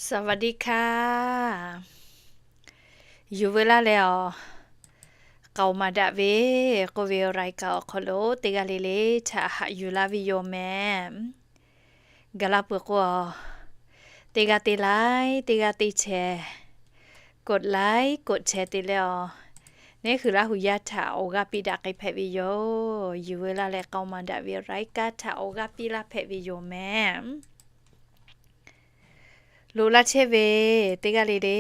สวัสดีค่ะ Yuˬ veu laˇ leh awˬ, k'aoˍ maˍ daꞈ ve k'oˆ ve รายการ awˬ hk'aw lo teˇ g'aˇ le le htaꞈ haꞈ yuˬ laˇ ve yoˬ mehˍ. Gaˬ la peuˬ k'o, teˇ g'aˇ te laiˉ, teˇ g'aˇ te chehˇ, กดไลค์ กดแชร์ te leh awˬ, neˇ hui Laˇ hu yaˇ htaꞈ awˬ g'aˇ piˇ daꞈ k'ai hpehꞈ ve yoˬ. Yuˬ veu laˇ leh k'aoˍ maˍ daꞈ ve รายการ htaꞈ awˬ g'aˇ piˇ laˇ hpehꞈ ve yoˬ mehˍ. Loꞈ laˇ chehˇ ve teˇ g'aˇ le le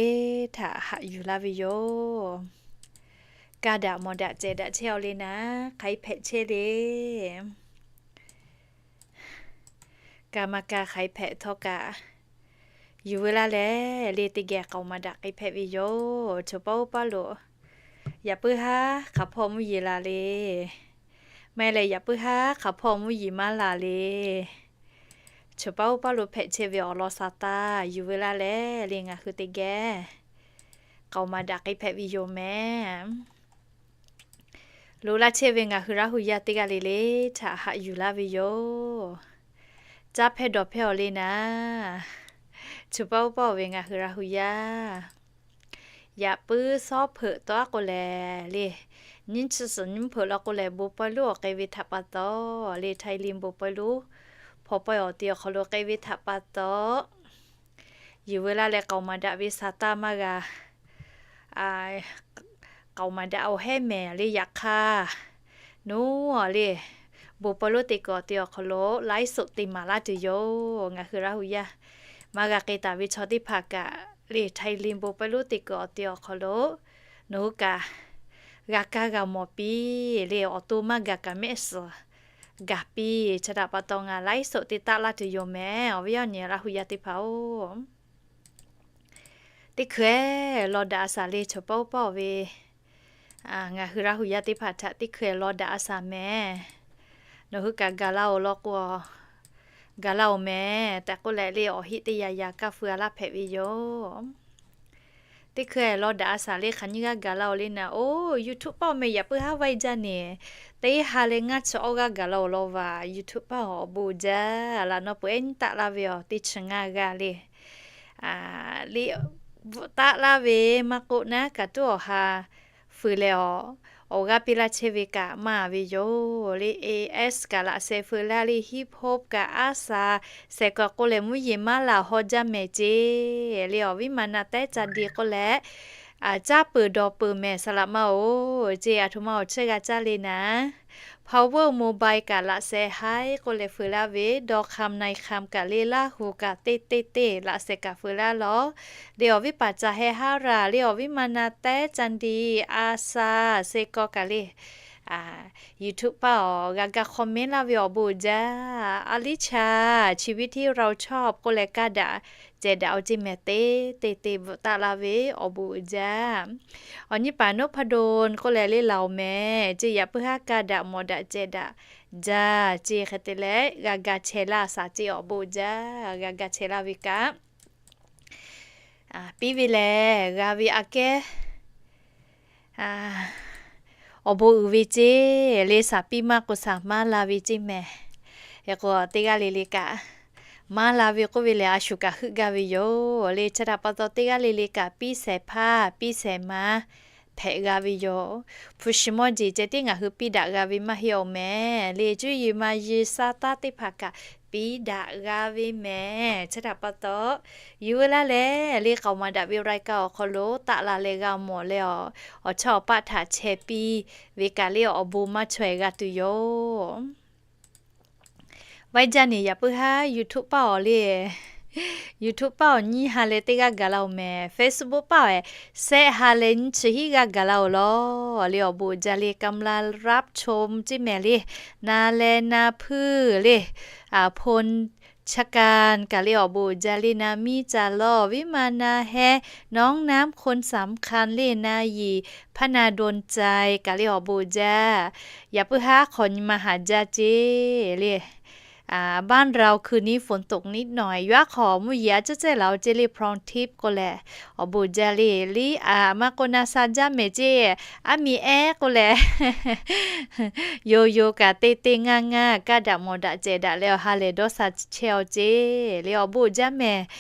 htaꞈ haꞈ yuˬ laˇ ve yoˬ. Kaˇ daꞈ mawˬ daꞈ cehˬ daꞈ chehˇ awˬ le naˍ, hk'aiˉ hpehꞈ chehˇ le. Kaˇ maˇ kaˇ hk'aiˉ hpehꞈ htawˇ kaꞈ, yuˬ veu laˇ leh le teˇ geh k'aoˍ maˍ daꞈ k'ai hpehꞈ ve yoˬ. Chaw paˉ oˇ paˉ lo yaꞈ puiˉ haˉ hk'aˬ hpawˇ mvuhˇ yeˬ laˬ le, maˇ heˆ leh yaꞈ puiˉ haˉ hk'aˬ hpawˇ mvuhˇ yeˬ maˇ laˬ le, chaw paˉ oˇ paˉ lo hpehꞈ chehˇ ve awˬ lawn sa taˇ, yuˬ veu laˇ leh le ngaˬ hui teˇ geh k'aoˍ maˍ daꞈ k'ai hpehꞈ ve yoˬ mehˍ. Loꞈ laˇ chehˇ ve ngaˬ hui Laˇ hu yaˇ teˇ g'aˇ le le htaꞈ haꞈ yuˬ laˇ ve yoˬ. Caˇ hpehˇ dawˬ hpehˇ awˬ le naˍ, chaw paˉ oˇ paˉ ve ngaˬ hui Laˇ hu yaˇ, yaꞈ puiˉ sawˉ hpeuꞈ tawˆ k'o lehˬ le, nyiˇ chi suhˍ nyiˇ hpeuꞈ la k'o lehˬ, bon pawehˇ lonˉ awˬ k'ai ve htaꞈ pa taw le, Thailand bon pawehˇ lonˉ hpaw pawehˇ awˬ te awˬ hk'aw lo k'ai ve htaꞈ pa taw, yuˬ veu laˇ leh k'aoˍ maˍ daꞈ ve sa taˇ maˇ g'a k'aoˍ maˍ daꞈ awˬ hehˉ mehˍ le. Yaꞈ hk'aˇ, nawˬ le bon pawehˇ lonˉ te kuiˬ awˬ te awˬ hk'aw lo ไลฟ์สด te maˍ laˇ tuˬ yoˬ. Ngaˬ hui Laˇ hu yaˇ maˇ g'a k'ai taˍ ve chaw teˇ hpaˍ kaꞈ le, Thailand bon pawehˇ lonˉ te kuiˬ awˬ te awˬ hk'aw lo nawˬ hui kaꞈ g'a kaˇ g'a mawˬ piˇ le, awˬ to maˇ gaˬ kaꞈ mehˆ suhˍ gaˬ piˇ. Chi htaꞈ pa taw ngaˬ ไลฟ์สด te taˆ laˇ tuˬ yoˬ mehˍ. Awˬ viˉ awˬ nyi Laˇ hu yaˇ teˇ hpaˍ-oˬ, teˇ hkui-eˬ law daꞈ a shaˍ le, chaw paˉ oˇ paˉ ve ngaˬ hui Laˇ hu yaˇ teˇ hpaˍ htaꞈ teˇ hkui-eˬ law daꞈ a shaˍ mehˍ. Nawˬ hui kaꞈ gaˬ la-oˬ law k'o, gaˬ la-oˬ mehˍ tehꞈ k'oˆ leh le, awˬ heˆ teˇ yaꞈ yaꞈ kaˇ feu a laˇ hpehꞈ ve yoˬ. Teˇ hkui-eˬ law daꞈ a shaˍ le, hk'aˬ nyiˇ g'aˇ gaˬ la-oˬ le naˍ, oˇ YouTube paˆ awˬ meh yaꞈ puiˉ haˉ vaiˇ jaˇ neˬ, teˇ ha leh ngaˇ chi awˇ g'aˇ gaˬ la-oˬ law vaˬ. YouTube paˆ awˬ bon jaˇ laꞈ naw peuˬ ehˉ nyiˇ taˆ laˇ ve awˬ teˇ chi ngaˇ g'aˇ le, le bvuhꞈ taˆ laˇ ve maˇ k'oˆ naˉ kaꞈ tuˉ awˬ ha feu leh awˬ, awˬ g'aˇ piˇ laˇ chehˇ ve kaꞈ maˇ ve yoˬ le. AS kaꞈ laꞈ sheh feu laˇ le, hip hop kaꞈ aˉ sa sheh k'awꞈ k'oˆ leh mvuhˇ yeˬ maˇ laˬ haw jaˇ mehˍ ceˇ le. Awˬ viˉ ma na tehˉ ca di k'oˆ leh, caˇ peuˬ dawˬ peuˬ mehˍ saˍ laꞈ ma-oˬ ceˇ. Aˬ htoꞈ ma awˬ chehˇ g'a caˇ le naˍ, Power Mobile kaꞈ laꞈ sheh haiˉ k'oˆ leh feu laˇ ve, dawˇ hk'am na-e hk'am kaꞈ le, Laˇ hu kaꞈ teˇ teˇ teˇ laꞈ sheh kaꞈ feu laˇ lawˬ le. Awˬ viˉ paˍ ca heh haˉ raˬ le, awˬ viˉ ma na tehˉ ca di, aˉ sa sheh k'awꞈ kaꞈ le YouTube paˆ awˬ g'a ga comment laˇ ve awˬ bon uiˍ jaˇ. Aˉ liˇ cha, ชีวิตที่เราชอบ k'oˆ leh kaˇ daꞈ cehˬ daꞈ awˬ ceˇ mehˍ teˇ teˇ teˇ bvuhꞈ taˆ laˇ ve awˬ bon uiˍ jaˇ. Awˬ nyi paˍ นพดล k'oˆ leh le laˬ-oˬ mehˍ ceˇ, yaꞈ puiˉ haˉ kaˇ daꞈ mawˬ daꞈ cehˬ daꞈ jaˇ ceˇ. Hk'e te leh g'a ga chehˇ laˇ shaˍ ceˇ awˬ bon uiˍ jaˇ, g'a ga chehˇ laˇ ve kaꞈ piˇ ve lehˬ g'a ve aꞈ kehˉ awˬ bon uiˍ ve ceˇ le. Shaˍ piˇ maˇ k'o shaˍ maˇ la ve ceˇ mehˍ. Hk'e k'o teˇ g'aˇ le le kaꞈ maˇ la ve k'oˆ ve lehˬ, a shu kaꞈ heuˆ gaˇ ve yoˬ le. Chi htaꞈ pa taw teˇ g'aˇ le le kaꞈ piˇ shehˍ hpaˇ piˇ shehˍ ma hpehꞈ g'a ve yoˬ. Hpu shi mawˇ jeˬ ceh tiˉ ngaˬ hui piˇ daꞈ g'a ve maˇ heˆ awˬ mehˍ le. Cuˇ yiˍ ma yiˍ saˉ taˉ teˇ hpaˍ kaꞈ piˇ daꞈ g'a ve mehˍ. Chi htaꞈ pa taw yuˬ veu laˇ leh le k'aoˍ maˍ daꞈ ve รายการ awˬ hk'aw lo taˆ la leh g'a mawˬ leh awˬ, awˬ chawˇ awˬ paˆ htaꞈ chehˇ piˇ ve kaꞈ le awˬ bon maˇ chaweh g'a tuˬ yoˬ. Vaiˇ jaˇ neˬ yaꞈ puiˉ haˉ YouTube paˆ awˬ le, YouTube paˆ awˬ nyiˇ ha leh teˇ g'aˇ gaˬ la-oˬ mehˍ. Facebook paˆ awˬ ehˍ shehˆ ha leh nyiˇ chi hiˉ g'aˇ gaˬ la-oˬ law le awˬ bon uiˍ jaˇ le. กำลังรับชม ceˇ mehˍ le, na leh na hpuiˇ le, พลชกาญ kaꞈ le awˬ bon uiˍ jaˇ le. Na miˇ ca lawˬ viˉ ma na heh, น้องน้ำ คนสำคัญ le na yiˍ พนาดลใจ kaꞈ le awˬ bon uiˍ jaˇ. Yaꞈ puiˉ haˉ hk'awꞈ nyi ma haˍ jaˇ ceˇ le. บ้านเราคืนนี้ฝนตกนิดหน่อย yawˇ hk'aw mvuhˇ yeˬ a ciˉ cehˇ la-o ceˇ le, พรองทิพย์ k'oˆ leh, awˬ bon jaˇ le. Liˇ aˬ ma k'o na sha jaˇ mehˍ ceˇ, aˉ miˬ ehˉ k'oˆ leh, yoˬ yoˬ kaꞈ te te ngaˇ ngaˇ kaˇ daꞈ mawˬ daꞈ cehˬ daꞈ leh awˬ ha lehˬ dawˇ sha chehˇ-aw ceˇ le. Awˬ bon jaˇ mehˍ.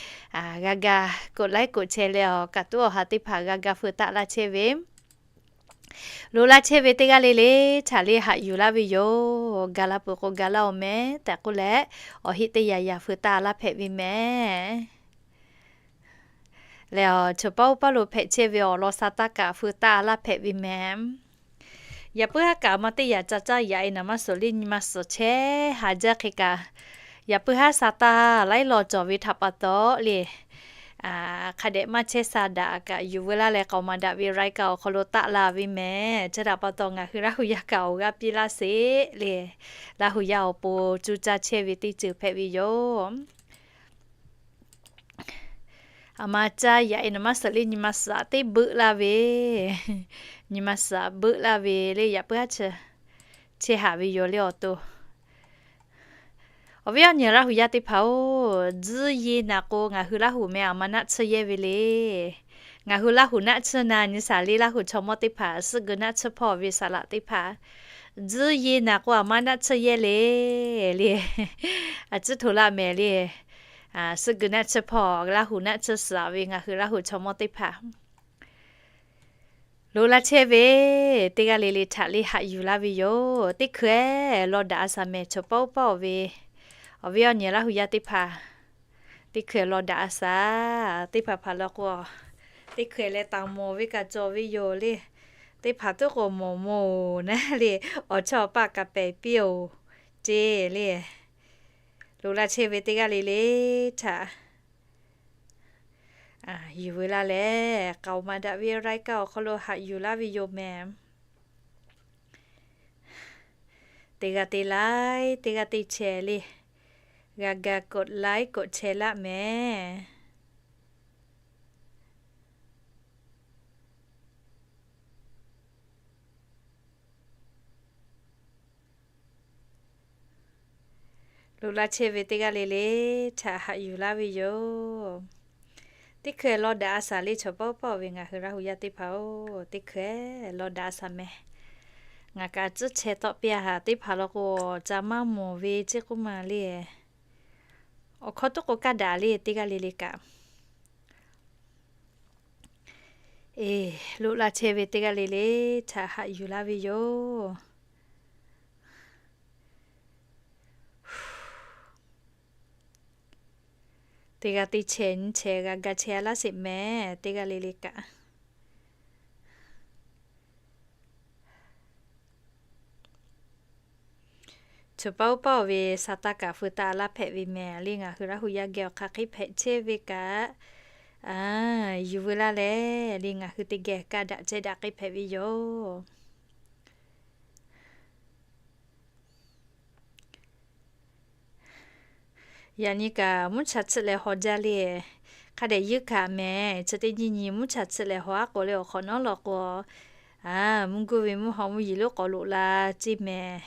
G'a ga กดไลค์ กดแชร์ leh awˬ kaꞈ tuˉ awˬ ha teˇ hpaˍ g'a ga feu taˆ laˇ chehˇ ve, loꞈ laˇ chehˇ ve teˇ g'aˇ le le htaꞈ le haꞈ yuˬ laˇ ve yoˬ. Ga laˇ peuˬ k'o ga laˇ-oˬ mehˍ tehꞈ k'oˆ leh, awˬ heˆ teˇ yanˇ yanˇ feu taˆ laˇ hpehꞈ ve mehˍ. Leh awˬ chawˬ paˇ oˇ paˇ lo hpehꞈ chehˇ ve awˬ lawn sha taˇ kaꞈ feu taˆ laˇ hpehꞈ ve mehˍ. Yaꞈ puiˉ haˉ kaꞈ ma teˇ yanˇ ca caˇ yaꞈ-e naˍ maˇ suhˍ le nyi ma suhˍ chehˇ haˍ jaˇ hk'e kaꞈ, yaꞈ puiˉ haˉ sha taˇ laiˉ law cawˬ ve htaꞈ pa taw le, hk'a dehꞈ maˇ chehˇ sha daꞈ kaꞈ yuˬ veu laˇ leh k'aoˍ maˍ daꞈ ve รายการ awˬ hk'aw lo taˆ la ve mehˍ. Chi htaꞈ pa taw ngaˬ hui Laˇ huˍ yaˇ kaꞈ awˬ g'aˇ piˇ laˇ sheˍ le. Laˇ huˍ yaˇ awˬ pon cuˇ caˇ chehˇ ve teˇ ceuˬ hpehꞈ ve yoˬ. Aˬ ma caˇ yaꞈ-e naˍ maˇ suhˍ le nyi ma suhˍ teˇ beuˆ laˇ ve, nyi ma suhˍ beuˆ laˇ ve le yaꞈ puiˉ haˉ chi chehˇ haˍ ve yoˬ le awˬ to. Awˬ viˉ awˬ nyi Laˇ huˍ yaˇ teˇ hpaˍ-oˬ, tzuhˇ ye naˍ k'o ngaˬ hui Laˇ huˍ meh aˬ ma naˆ tsuhˇ yehˇ ve le. Ngaˬ hui Laˇ huˍ naˆ tsuhˇ na nyi shaˍ le, Laˇ huˍ chaw mawˇ teˇ hpaˍ suhˆ geu naˆ tsuhˇ hpawˇ ve saˍ laꞈ teˇ hpaˍ, tzuhˇ ye naˍ k'o aˬ ma naˆ tsuhˇ yehˇ le, le a ciˉ hto laˇ mehˍ le. Suhˆ geu naˆ tsuhˇ hpawˇ Laˇ huˍ naˆ tsuhˇ suhˍ ve ngaˬ hui Laˇ huˍ chaw mawˇ teˇ hpaˍ loꞈ laˇ chehˇ ve teˇ g'aˇ le le htaꞈ le haꞈ yuˬ laˇ ve yoˬ. Teˇ hkui-eˬ law daꞈ a shaˍ mehˍ chawˬ paˇ oˇ paˇ-oˬ ve, awˬ viˉ awˬ nyi Laˇ huˍ yaˇ teˇ hpaˍ, teˇ hkui-eˬ law daꞈ a shaˍ. Teˇ hpaˍ hpaˍ law k'o, teˇ hkui-eˬ leh taˍ mawˬ ve kaꞈ cawˬ ve yoˬ le. Teˇ hpaˍ tuˉ k'o mawˬ mawˬ-oˬ naˉ le, awˬ chawˇ awˬ paˆ kaꞈ pehˬ piˇ-oˬ ceˇ le. Loꞈ laˇ chehˇ ve teˇ g'aˇ le le htaꞈ yuˬ veu laˇ leh k'aoˍ maˍ daꞈ ve รายการ awˬ hk'aw lo haꞈ yuˬ laˇ ve yoˬ mehˍ. Teˇ g'aˇ te laiˉ, teˇ g'aˇ te chehˇ le. G'a ga กดไลค์ กดแชร์ laˇ mehˍ. Loꞈ laˇ chehˇ ve teˇ g'aˇ le le htaꞈ haꞈ yuˬ laˇ ve yoˬ. Teˇ hkui-eˬ law daꞈ a shaˍ le chawˬ paˇ oˇ paˇ-oˬ ve ngaˬ hui Laˇ huˍ yaˇ teˇ hpaˍ-oˬ, teˇ hkui-eˬ law daꞈ a shaˍ mehˍ. Ngaˬ kaꞈ tcuhˉ chehˇ tawˆ piˇ a haꞈ teˇ hpaˍ law k'o, ca maˇ mawˬ ve ceˇ k'oˆ ma le. Awˬ hkawˇ tuˉ k'o kaˇ daꞈ le teˇ g'aˇ le le kaꞈ. Eˬ, loꞈ laˇ chehˇ ve teˇ g'aˇ le le htaꞈ haꞈ yuˬ laˇ ve yoˬ. Teˇ g'aˇ te chehˇ nyi chehˇ g'a ga chehˇ a laˇ sheˍ mehˍ teˇ g'aˇ le le kaꞈ. Chawˬ paˇ oˇ paˇ-oˬ ve sa taˇ kaꞈ feu taˇ laˇ hpehꞈ ve mehˍ le ngaˬ hui Laˇ huˍ yaˇ geh awˬ hk'aˬ hk'e hpehꞈ chehˇ ve kaꞈ, yuˬ veu laˇ leh le ngaˬ hui teˇ geh kaˇ daꞈ cehˇ daꞈ k'ai hpehꞈ ve yoˬ. Yaꞈ nyi kaꞈ mvuhˇ cha tsuhˆ leh haw jaˇ le. Hk'a dehꞈ yeunˇ kaꞈ mehˍ, chi teˇ nyi nyi mvuhˇ cha tsuhˆ leh haw aˉ k'o le awˬ hk'awꞈ nawˉ law k'o, mvuhˇ guˇ ve mvuhˇ haw mvuhˇ yeˬ lonˉ k'awꞈ loꞈ la ceˇ mehˍ.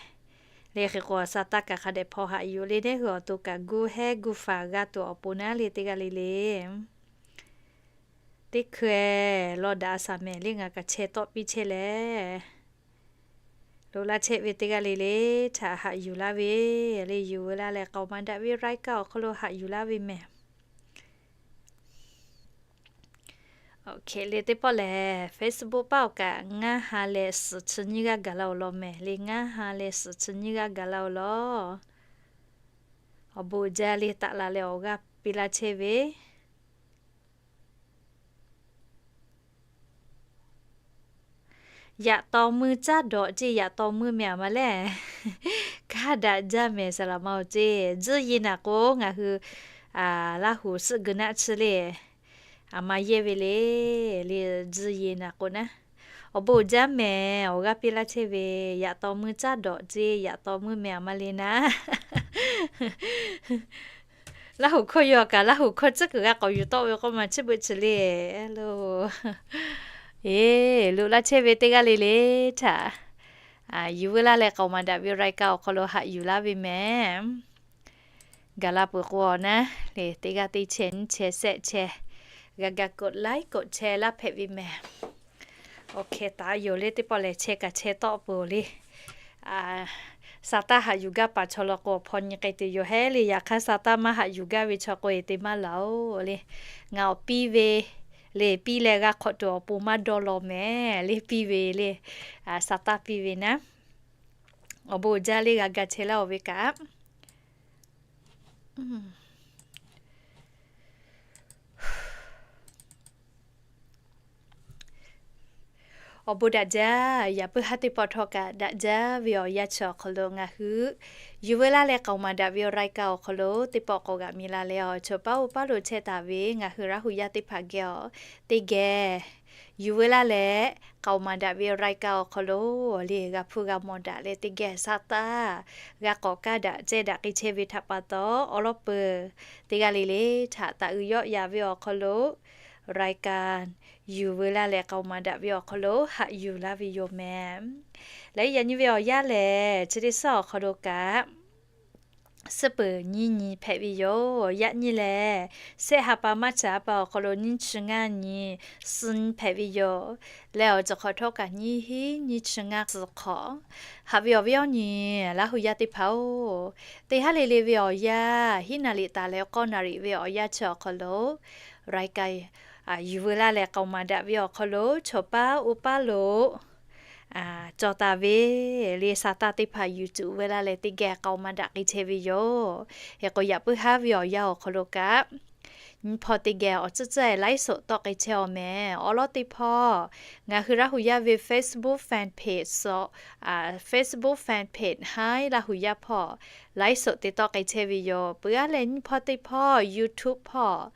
Le hk'e k'o sa taˇ kaꞈ hk'a dehꞈ hpaw haꞈ yuˬ le, neˉ hui awˬ to kaꞈ guˇ heˉ guˇ faˍ g'a tuˬ awˬ pon naˉ le teˇ g'aˇ le le. Teˇ hkui-eˬ law daꞈ a shaˍ mehˍ le ngaˬ kaꞈ chehˇ tawˆ piˇ chehˇ leh, loꞈ laˇ chehˇ ve teˇ g'aˇ le le htaꞈ haꞈ yuˬ laˇ ve, le yuˬ veu laˇ leh k'aoˍ maˍ daꞈ ve รายการ awˬ hk'aw lo haꞈ yuˬ laˇ ve mehˍ. Oˇ hk'e le teˇ pawˆ lehˬ Facebook paˉ awˬ kaꞈ ngaˇ ha leh suhˍ chi nyiˇ g'aˇ gaˬ la-oˬ law mehˍ le, ngaˇ ha leh suhˍ chi nyiˇ g'aˇ gaˬ la-oˬ law. Awˬ bon jaˇ le taˍ la leh awˬ g'aˇ piˇ laˇ chehˇ ve Yaꞈ taw mui caˇ dawꞈ ceˇ, yaꞈ taw mui meh aˬ ma lehˬ, kaˇ daꞈ jaˇ mehˍ saˍ laꞈ ma awˬ ceˇ. Tzuhˇ ye naˍ k'o ngaˬ hui Laˇ huˍ suhˆ geu naˆ tsuhˇ le, aˬ ma yehˇ ve le, le tzuhˇ ye naˍ k'o naˉ, awˬ bon jaˇ mehˍ awˬ g'aˇ piˇ laˇ chehˇ ve, yaꞈ taw mui caˇ dawꞈ ceˇ, yaꞈ taw mui meh aˬ ma le naˉ. Laˇ huˍ hkawˇ yaw kaꞈ Laˇ huˍ hkawˇ tcuhˉ kuiˬ g'a k'awꞈ yuˬ tawˆ ve k'oˆ ma chi beuꞈ chi le. Eˬ, loꞈ laˇ chehˇ ve teˇ g'aˇ le le htaꞈ yuˬ veu laˇ leh k'aoˍ maˍ daꞈ ve รายการ awˬ hk'aw lo haꞈ yuˬ laˇ ve mehˍ. Gaˬ la peuˬ k'o awˬ naˉ le, teˇ g'aˇ teˇ chehˇ nyiˇ chehˇ shehˆ chehˇ g'a ga กดไลค์ กดแชร์ laˇ hpehꞈ ve mehˍ. Awˬ hkeh taˍ yoˬ le, teˇ pawˆ lehˬ chehˇ kaꞈ chehˇ tawˆ peuˬ le. Saˍtanˍ haꞈ yuˬ gaˇ paˍ chaw law k'o, awˬ hpaw nyi k'ai tuˬ yoˬ hehˉ le. Yaꞈ hk'aˇ Saˍtanˍ maˇ haꞈ yuˬ gaˇ ve chaw k'o, eˬ te maˇ laˬ oˬ le. Ngaˬ awˬ piˇ ve le, piˇ leh g'a hk'awꞈ tuˬ awˬ pon maˇ dawˇ law mehˍ le, piˇ ve le. Saˍtanˍ piˇ ve naˉ, awˬ bon uiˍ jaˇ le, g'a ga chehˇ laˇ oˬ ve kaꞈ. Awˬ bon daꞈ jaˇ. Yaꞈ puiˉ haˉ teˇ pawˆ htawˇ kaꞈ daꞈ jaˇ ve awˬ yanˇ chi awˬ hk'aw lo ngaˬ hui yuˬ veu laˇ leh k'aoˍ maˍ daꞈ ve awˬ รายการ awˬ hk'aw lo teˇ pawˆ k'awꞈ g'aꞈ mi la leh, awˬ chawˬ paˉ oˇ paˉ lo chehˇ taˍ ve ngaˬ hui Laˇ hu yaˇ teˇ hpaˍ geh awˬ teˇ geh yuˬ veu laˇ leh k'aoˍ maˍ daꞈ ve awˬ รายการ awˬ hk'aw lo le g'a hpuˇ g'a mawˬ daꞈ leh, teˇ geh Saˍtanˍ g'a k'awꞈ kaˇ daꞈ ceh daꞈ k'ai chehˇ ve htaꞈ pa taw, awˬ lawn peuˬ teˇ g'aˇ le le htaꞈ taˍ uiˍ yawˆ yan ve awˬ hk'aw lo รายการ yuˬ veu laˇ leh k'aoˍ maˍ daꞈ ve awˬ hk'aw lo haꞈ yuˬ laˇ ve yoˬ mehˍ. Leh yaꞈ nyi ve awˬ yanˇ lehˬ, chi teˇ suhˉ awˬ hk'aw lo kaꞈ suhˉ peuˬ nyiˇ nyi hpehꞈ ve yoˬ. Yaꞈ nyi lehˬ, shehˆ ha pa maˇ caˍ pa awˬ hk'aw lo nyiˇ chi ngaˇ nyi suh nyi hpehꞈ ve yoˬ. Leh awˬ ceuˬ hk'awꞈ htawˇ kaꞈ nyiˇ hinˉ nyiˇ chi ngaˇ suh hk'awꞈ. Haꞈ ve awˬ viˉ awˬ nyi Laˇ hu yaˇ teˇ hpaˍ-oˬ, teˇ haˉ le le ve awˬ yanˇ, hiˉ naˍ riˍ taˍ leh k'awˇ naˍ riˍ ve awˬ yanˇ chi awˬ hk'aw lo รายการ yuˬ veu laˇ leh k'aoˍ maˍ daꞈ ve awˬ hk'aw lo, chaw paˉ oˇ paˉ lo cawˬ taˍ ve le Saˍtanˍ teˇ hpaˍ yuˬ cuˬ veu laˇ leh teˇ geh k'aoˍ maˍ daꞈ k'ai chehˇ ve yoˬ. Hk'e k'o, yaꞈ puiˉ haˉ ve awˬ yanˇ awˬ hk'aw lo kaꞈ nyiˇ hpawˇ teˇ geh awˬ tcuhˉ tcuhˉ ไลฟ์สด tawˆ k'ai chehˇ awˬ mehˍ. Awˬ lawn teˇ hpawˇ ngaˬ hui Laˇ hu yaˇ ve Facebook fan page, Facebook fan page haiˉ Laˇ hu yaˇ hpawˇ ไลฟ์สด te tawˆ k'ai chehˇ ve yoˬ. Peuˬ aˉ leh nyiˇ hpawˇ teˇ hpawˇ YouTube hpawˇ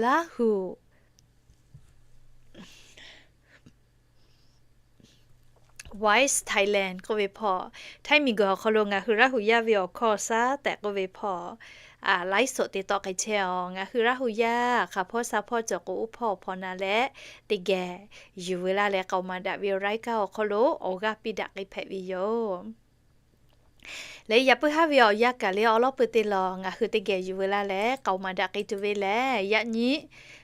Laˇ hu Voice Thailand k'oˆ ve hpawˇ, Htaiˇ miˬguiˬ awˬ hk'aw lo ngaˬ hui Laˇ hu yaˇ ve awˬ hkawˇ shaˉ tehꞈ k'oˆ ve hpawˇ ไลฟ์สด te tawˆ k'ai chehˇ awˬ. Ngaˬ hui Laˇ hu yaˇ hk'aˬ hpawˇ sha hpawˇ cawˬ k'o, oˇ hpawˇ awˬ hpawˇ na leh teˇ geh yuˬ veu laˇ leh k'aoˍ maˍ daꞈ ve awˬ รายการ awˬ hk'aw lo awˬ g'aˇ piˇ daꞈ k'ai hpehꞈ ve yoˬ. Leh yaꞈ puiˉ haˉ ve awˬ yanˇ kaꞈ le awˬ lawn peuˬ teˇ lawˬ ngaˬ hui teˇ geh yuˬ veu laˇ leh k'aoˍ maˍ daꞈ k'ai tuˬ ve lehˬ, yaꞈ nyi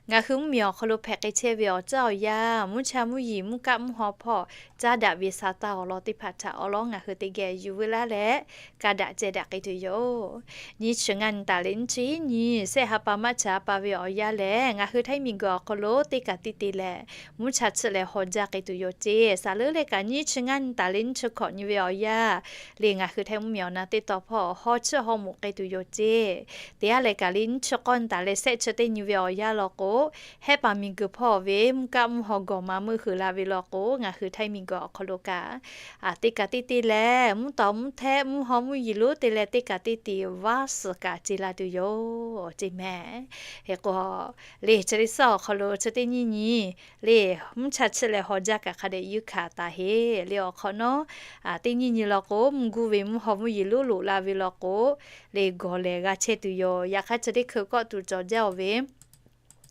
ngaˬ hui mvuhˇmiˬ awˬ hk'aw lo hpehꞈ k'ai chehˇ ve awˬ ceuˬ awˬ yanˇ, mvuhˇ cha mvuhˇ yiˍ mvuhˇ kaˆ mvuhˇ haw hpawˇ caˇ daꞈ ve Saˍtanˍ awˬ lawn teˇ hpaˍ htaꞈ awˬ lawn ngaˬ hui teˇ geh yuˬ veu laˇ leh ka daꞈ ceh daꞈ k'ai tuˬ yoˬ. Nyiˇ chi ngaˇ nyi taˍ leh nyiˇ chi nyiˇ shehˆ ha pa maˇ caˍ pa ve awˬ yanˇ lehˬ, ngaˬ hui Htaiˇ miˬguiˬ awˬ hk'aw lo teˇ kaꞈ teˇ te lehˬ mvuhˇ cha chiˇ leh haw jaˇ k'ai tuˬ yoˬ ceˇ. Saˍ leuˉ leh kaꞈ nyiˇ chi ngaˇ nyi taˍ leh nyiˇ chi hkawꞈ nyi ve awˬ yanˇ le ngaˬ hui Htaiˇ mvuhˇmiˬ awˬ na teˇ tawn hpawˇ haw chiˇ haw moˍ k'ai tuˬ yoˬ ceˇ. Teˇ g'aˇ leh kaꞈ le nyiˇ chi k'awˇ nyi taˍ leh shehˆ chi teˇ nyi ve awˬ yanˇ law k'o, Hehˉ paˍ miˬguiˬ hpawˇ ve mvuhˇ kaˆ mvuhˇ haw gawˬ ma meuˇ heuˬ la ve law k'o, ngaˬ hui Htaiˇ miˬguiˬ awˬ hk'aw lo kaꞈ teˇ kaꞈ teˇ te lehˬ mvuhˇ tawˍ mvuhˇ htehˆ mvuhˇ haw mvuhˇ yiˍ lonˉ te leh teˇ kaꞈ teˇ te vaˇ suhˍ kaꞈ ce la tuˬ yoˬ ceˇ mehˍ. Hk'e k'o, le chi teˇ suhˉ awˬ hk'aw lo chi teˇ nyiˇ nyi le mvuhˇ cha chiˇ leh haw jaˇ kaꞈ hk'a dehꞈ yuˇ hkanˍ taˍ heˆ le. Awˬ hk'awꞈ nawˉ teˇ nyiˇ nyi law k'o, mvuhˇ guˇ ve mvuhˇ haw mvuhˇ yiˍ lonˉ loꞈ la ve law k'o, le gawˬ lehˬ g'a chehˇ tuˬ yoˬ. Yaꞈ hk'aˇ chi teˇ hkui kawˆ tuˬ cawˬ jaˇ oˬ ve,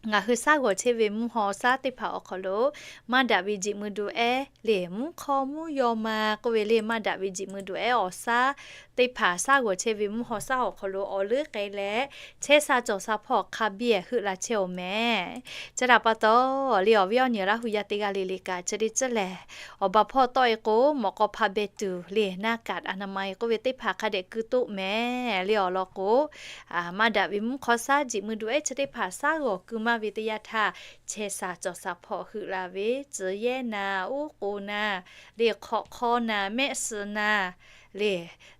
ngaˬ hui shaˉ g'awˬ chehˇ ve mvuhˇ haw shaˉ teˇ hpaˍ awˬ hk'aw lo maˇ daꞈ ve jiꞈ mui du ehˉ le mvuhˇ hk'aw mvuhˇ yaw ma k'oˆ ve le, maˇ daꞈ ve jiꞈ mui du ehˉ awˬ shaˉ teˇ hpaˍ shaˉ g'awˬ chehˇ ve mvuhˇ haw shaˉ awˬ hk'aw lo awˬ leuˉ k'ai leh, chehˇ sha cawˬ sha hpawˇ hk'a biˇ heuˆ la chehˇ oˬ mehˍ. Chi htaꞈ pa taw, le awˬ viˉ awˬ nyi Laˇ hu yaˇ teˇ g'aˇ le le kaꞈ chi teˇ ceuˬ lehˬ, awˬ ba hpawˇ tawˆ e k'o mawꞈ k'aw hpa beh tuˬ le หน้ากากอนามัย k'oˆ ve teˇ hpaˍ hk'a dehꞈ keu toˆ mehˍ le. Awˬ lawn k'o, maˇ daꞈ ve mvuhˇ hk'aw shaˉ jiꞈ mui du ehˉ chi teˇ hpaˍ shaˉ g'awˬ keu maˇ ve teˇ yanˇ htaˇ, chehˇ sha cawˬ sha hpawˇ heuˆ la ve tcuh yehˇ na, uˉ k'oˍ na, le hk'awꞈ hk'aw na, mehˆ suh na, le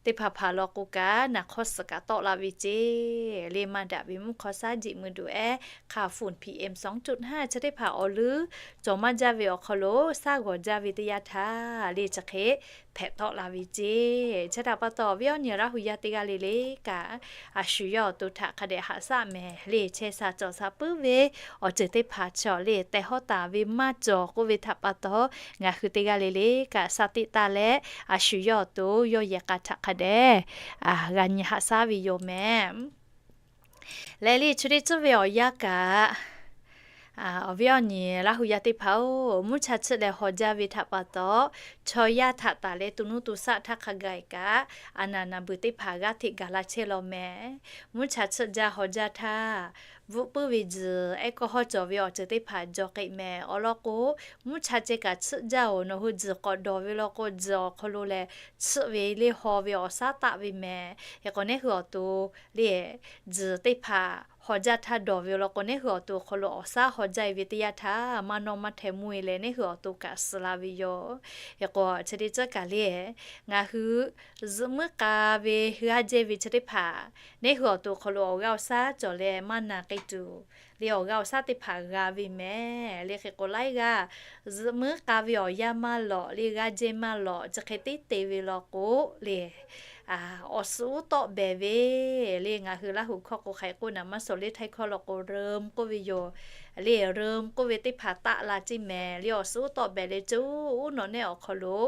teˇ hpaˍ hpaˍ law k'o kaꞈ naˍ hk'awˇ suhˍ kaꞈ tawˆ la ve ceˇ. Le maˇ daꞈ ve mvuhˇ hk'aw shaˉ jiꞈ mui du ehˉ hk'a fuˍ PM สองจุดห้า chi teˇ hpaˍ awˬ leuˉ cawˬ maˇ jaˇ ve awˬ hk'aw lo shaˉ g'awˬ jaˇ ve teˇ yanˇ htaˇ le chi hk'e hpehꞈ tawˆ la ve ceˇ. Chi htaꞈ pa taw, awˬ viˉ awˬ nyi Laˇ hu yaˇ teˇ g'aˇ le le kaꞈ, a shu yawˇ awˬ to htaꞈ hk'a dehꞈ haꞈ shaˆ mehˍ le. Chehˇ sha cawˬ sha puiˉ ve awˬ ceuˬ teˇ hpaˍ chaw le tehˬ hawˉ taˍ ve maˇ cawˬ k'oˆ ve htaꞈ pa taw, ngaˬ hui teˇ g'aˇ le le kaꞈ sha teˇ taˇ leh, a shu yawˇ awˬ to yawˇ yehˬ k'a htaꞈ hk'a dehꞈ g'a nyi haꞈ shaˆ ve yoˬ mehˍ. Leh le chi teˇ ceuˬ ve awˬ yanˇ kaꞈ Awˬ viˉ awˬ nyi Laˇ hu yaˇ teˇ hpaˍ-oˬ, mvuhˇ cha chiˆ leh haw jaˇ ve htaꞈ pa taw, chaw yaˇ htaꞈ taˍ leh to nuˇ to shaˆ htaˇ hk'a gaˬ kaꞈ, a naˍ naˍ beuˬ teˇ hpaˍ g'aˇ hteꞈ gaˬ la chehˇ law mehˍ. Mvuhˇ cha chiˆ jaˇ haw jaˇ htaˇ, bvuhˆ puiˉ ve tzuhˬ ehˉ kawˇ hawˉ cawˬ ve awˬ ceuˬ teˇ hpaˍ jaw k'ai mehˍ. Awˬ lawn k'o, mvuhˇ cha ceh kaꞈ chiˆ jaˇ-oˬ, nawˬ hui tzuhˬ k'awꞈ dawˬ ve law k'o, tzuhˬ awˬ hk'aw lo lehˬ chiˆ ve le haw ve awˬ shaˉ taˆ ve mehˍ. Hk'e k'o, neˇ hui awˬ to le tzuhˬ teˇ hpaˍ haw jaˇ htaˇ dawˬ ve law k'o, neˇ hui awˬ to awˬ hk'aw lo awˬ shaˉ haw jaˇ-e ve teˇ yanˇ htaˇ, maˇ nawˇ maˇ hteh mvuhˇ-e leh neˇ hui awˬ to kaꞈ suh la ve yoˬ. Hk'e k'o, chi teˇ ceuˬ kaꞈ le, ngaˬ hui zuhꞈ muiˉ k'a ve g'aˇ jehˇ ve chi teˇ hpaˍ, neˇ hui awˬ to awˬ hk'aw lo awˬ g'aˇ awˬ shaˉ cawˬ leh maˇ na k'ai tuˬ, le awˬ g'aˇ awˬ shaˉ teˇ hpaˍ g'a ve mehˍ. Le hk'e k'o, laiˉ g'aˇ zuhꞈ muiˉ k'a ve awˬ yanˇ maˇ lawꞈ, le g'aˇ jehˇ maˇ lawꞈ, chi hk'e teˇ te ve law k'o, le awˬ suhˉ uˉ tawˆ behˍ ve, le ngaˬ hui Laˇ hu hkawˇ k'o hk'aˬ hk'e k'oˆ naˍ, maˇ sawˍ le htaiˇ hkawˇ law k'o เริม k'oˆ ve yoˬ. Le เริม k'oˆ ve teˇ hpaˍ taˆ la ceˇ mehˍ. Le awˬ suhˉ uˉ tawˆ behˍ leh co uˉ nawꞈ nehˆ awˬ hk'aw lo,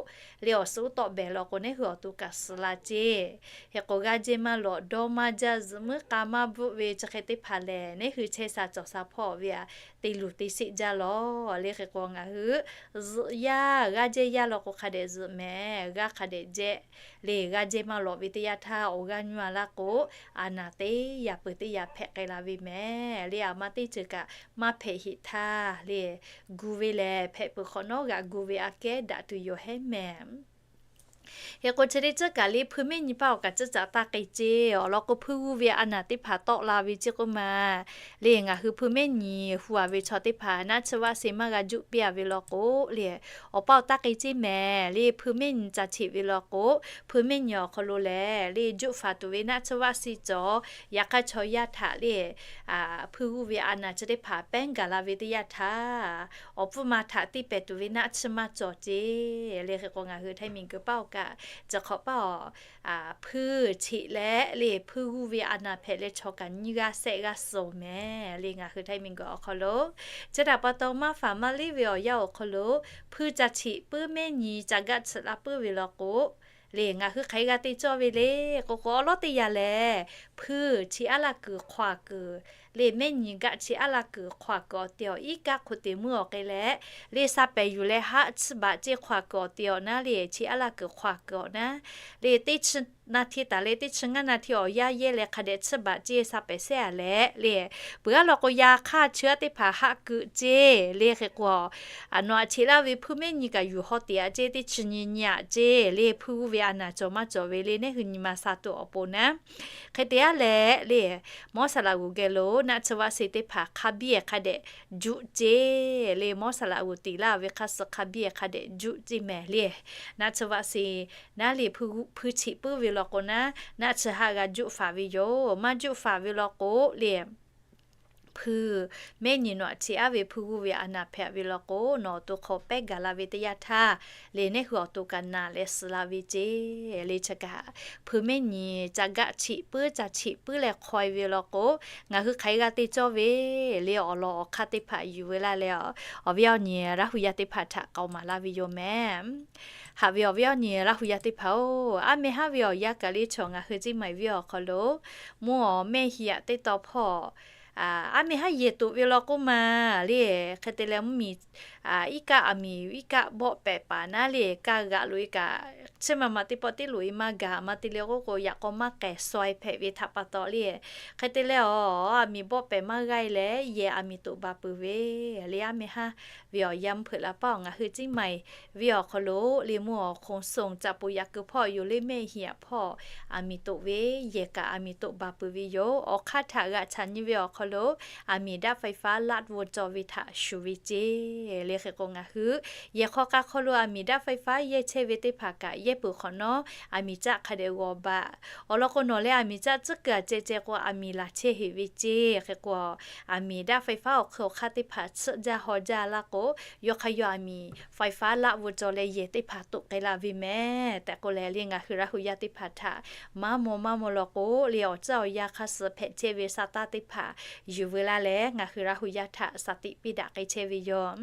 le awˬ suhˉ uˉ tawˆ behˍ law k'o, neˇ hui awˬ to kaꞈ suh la ceˇ. Hk'e k'o, g'aˇ jehˇ maˇ lawꞈ, dawˇ maˇ jaˇ, zuhꞈ muiˉ k'a maˇ bvuhˆ ve chi hk'e teˇ hpaˍ lehˬ, neˇ hui chehˇ sha cawˬ sha hpawˇ ve a te luˬ te sheˆ jaˇ law. Le hk'e k'o, ngaˬ hui zuhꞈ yaˇ g'aˇ jehˇ yaˇ law k'o, hk'a dehꞈ zuhꞈ mehˍ, g'aˇ hk'a dehꞈ jehˇ. Le g'aˇ jehˇ maˇ lawꞈ ve teˇ yanˇ htaˇ, awˬ g'aˇ nyuˇ a laˇ k'o, a naˍ teˇ yaꞈ peuˬ teˇ yaꞈ hpehꞈ k'ai la ve mehˍ. Le a ma teˇ ceuˬ kaꞈ maˇ hpehꞈ heꞈ htaˇ, le gu ve lehˬ, hpehꞈ peuˬ hk'awꞈ nawˉ g'aꞈ gu ve aꞈ kehˉ daꞈ tuˬ yoˬ hehˉ mehˍ. Hk'e k'o, chi teˇ ceuˬ kaꞈ le hpuiˇ mehˉ nyi paˇ awˬ kaꞈ tcuhˉ caꞈ taˇ k'ai ceˇ. Awˬ lawn k'o, hpuiˇ g'uˇ ve a naˍ teˇ hpaˍ tawˆ la ve ceˇ k'oˆ ma. Le ngaˬ hui hpuiˇ mehˉ nyi hu a ve chaw teˇ hpaˍ naˆ chi vaˆ se maˇ g'a juˆ piˇ a ve law k'o, le awˬ paˇ awˬ taˇ k'ai ceˇ mehˍ. Le hpuiˇ mehˉ nyi ca cheꞈ ve law k'o, hpuiˇ mehˉ nyi awˬ hk'aw lo lehˬ, le juˆ faˍ tuˬ ve naˆ chi vaˆ se cawˬ. Yaꞈ hk'aˇ, chaw yaˇ htaꞈ le hpuiˇ g'uˇ ve a naˍ chi teˇ hpaˍ pehˉ gaˬ la ve teˇ yanˇ htaˇ, awˬ pfuhˇ ma htaꞈ tiˇ pehˍ tuˬ ve naˆ chi maˇ cawˬ ceˇ. Le hk'e k'o, ngaˬ hui Htaiˇ miˬguiˬ paˇ awˬ kaꞈ, chi hk'awꞈ paˇ awˬ, hpuiˇ cheꞈ leh le hpuiˇ g'uˇ ve a naˍ hpehꞈ leh chaw kaꞈ nyiˇ g'aˇ shehˆ g'aˇ suh mehˍ. Le ngaˬ hui Htaiˇ miˬguiˬ awˬ hk'aw lo, chi htaꞈ pa taw maˇ faˍ maˇ liˇ ve awˬ yanˇ awˬ hk'aw lo, hpuiˇ ca cheꞈ puiˉ mehˉ nyi ca gaˆ chiꞈ la puiˉ ve law k'o, le ngaˬ hui hk'aˬ hk'e g'a te cawˇ ve le k'o k'o, awˬ lawˉ teˇ yanˇ lehˬ, hpuiˇ cheꞈ aˉ laˇ kuiˬ hk'aw kuiˬ, le mehˉ nyi gaˆ cheꞈ aˉ laˇ kuiˬ hk'aw kuiˬ awˬ te awˬ iˉ kaˆ hk'oˆ te meuˇ awˬ k'ai leh, le sha pehˍ yuˬ leh haˆ chiˇ baꞈ ceˇ hk'aw kuiˬ awˬ te awˬ naˉ, le cheꞈ aˉ laˇ kuiˬ hk'aw kuiˬ awˬ naˉ, le teˇ chi na hti taˍ leh teˇ chi ngaˇ na hti awˬ yaˇ yehˇ leh hk'a dehꞈ chiˇ baꞈ ceˇ sha pehˍ shehˉ a leh, le peuˬ aˉ law k'o, yaꞈ hk'aˇ chi aˉ teˇ hpaˍ haˆ keu ceˇ. Le hk'e k'o, a nawˬ a cheꞈ laˇ ve hpuiˇ mehˉ nyi kaꞈ yuˬ haw te a ceˇ, teˇ chi nyi nyi a ceˇ. Le hpuiˇ g'uˇ ve a naˍ cawˬ maˇ cawˬ ve le neˇ hui nyi ma sha tuˬ awˬ pon naˉ, hk'e te aˉ leh le, mawˇ saˍ laꞈ g'uˬ geh lo naˆ chi vaˆ se teˇ hpaˍ hk'a biˇ hk'a dehꞈ juˆ ceˇ. Le mawˇ saˍ laꞈ g'uˬ tiˍ laˇ ve hk'a suh hk'a biˇ hk'a dehꞈ juˆ ceˇ mehˍ. Le naˆ chi vaˆ se naˉ le hpuiˇ cheꞈ puiˉ ve law k'o naˉ, naˆ chi haˆ g'a juˆ faˍ ve yoˬ. Maˇ juˆ faˍ ve law k'o le, hpuiˇ mehˉ nyi nawˬ a cheꞈ aˉ ve hpuiˇ g'uˇ ve a naˍ hpehꞈ ve law k'o, nawˬ awˬ to hk'aw pehˉ gaˬ la ve teˇ yanˇ htaˇ, le neˇ hui awˬ to kaꞈ naˍ leh suh la ve ceˇ. Le chi kaꞈ, hpuiˇ mehˉ nyi ca gaˆ cheꞈ puiˉ ca cheꞈ puiˉ leh hk'aw e ve law k'o, ngaˬ hui hk'aˬ hk'e g'a te cawˇ ve le awˬ lawn awˬ hk'aˇ teˇ hpaˍ yuˬ ve laˇ leh, awˬ viˉ awˬ nyi Laˇ hu yaˇ teˇ hpaˍ htaꞈ k'aoˍ maˍ laˇ ve yoˬ mehˍ. Haꞈ ve awˬ viˉ awˬ nyi Laˇ hu yaˇ teˇ hpaˍ-oˬ, aˉ meh haˉ ve awˬ yanˇ kaꞈ le chaw ngaˬ hui Ceˇ maiˍ venˇ awˬ hk'aw lo, mvuhˇ awˬ mehˆ hiꞈ aꞈ teˇ taw hpawˇ aˉ meh haˉ yehˬ toꞈ ve law k'oˆ ma le. Hk'e te leh mvuhˇmiˬ iˉ kaˆ aˬ miˍ iˉ kaˆ bawˆ pehˍ paˍ naˉ le, kaˇ g'aꞈ loꞈ e kaꞈ, chi ma ma teˇ pawˆ teˇ loꞈ e maˇ gaˬ, a ma te leh k'oˆ k'o, yaꞈ k'aw maˇ k'ehˬ saweh hpehꞈ ve htaꞈ pa taw le. Hk'e te leh awˬ, aˬ miˍ bawˆ pehˍ maˇ g'aˇ e leh yehˬ aˬ miˍ toꞈ ba peuˬ ve le. Aˉ meh haˉ ve awˬ yanˇ mvuhˇ hpeuꞈ la paˇ awˬ ngaˬ hui Ceˇ maiˍ venˇ awˬ hk'aw lo le mvuhˇ awˬ hk'oˆ soˍ caꞈ poˍ yaꞈ kuiˬ hpawˇ yoˬ le mehˆ hiꞈ aꞈ hpawˇ aˬ miˍ toꞈ ve, yehˬ kaꞈ aˬ miˍ toꞈ ba peuˬ ve yoˬ. Awˬ hk'aˇ htaꞈ g'aꞈ chaꞈ nyi ve awˬ hk'aw lo, aˬ miˍ daˆ ไฟฟ้า laˆ vo cawˬ ve htaꞈ shuˍ ve ceˇ. Le hk'e k'o ngaˬ hui yehˬ hk'aw k'a hk'aw lo aˬ miˍ daˆ ไฟฟ้า yehˇ chehˇ ve teˇ hpaˍ kaꞈ yehˇ peuˬ hk'awꞈ nawˉ, aˬ miˍ caˆ hk'a dehꞈ g'aw baꞈ. Awˬ lawn k'o, nawˬ leh aˬ miˍ caˆ tcuhˉ kuiˬ aꞈ ceh ceh k'o, aˬ miˍ laˬ chehˇ heꞈ ve ceˇ. Hk'e k'o, aˬ miˍ daˆ ไฟฟ้า awˬ hk'eun awˬ hk'aˇ teˇ hpaˍ tsuhˆ jaˇ haw jaˇ laˇ k'o, yawˇ hk'aˇ yawˇ aˬ miˍ ไฟฟ้า laˆ vo cawˬ leh yehˬ teˇ hpaˍ toꞈ k'ai la ve mehˍ tehꞈ k'oˆ leh, le ngaˬ hui Laˇ hu yaˇ teˇ hpaˍ htaꞈ maˇ maw maˇ maw law k'o, le awˬ tcuhˉ awˬ yanˇ hk'a suh hpehꞈ chehˇ ve sa taˇ teˇ hpaˍ yuˬ veu laˇ leh ngaˬ hui Laˇ hu yaˇ htaꞈ shaˍ tiꞈ piˇ daꞈ k'ai chehˇ ve yoˬ.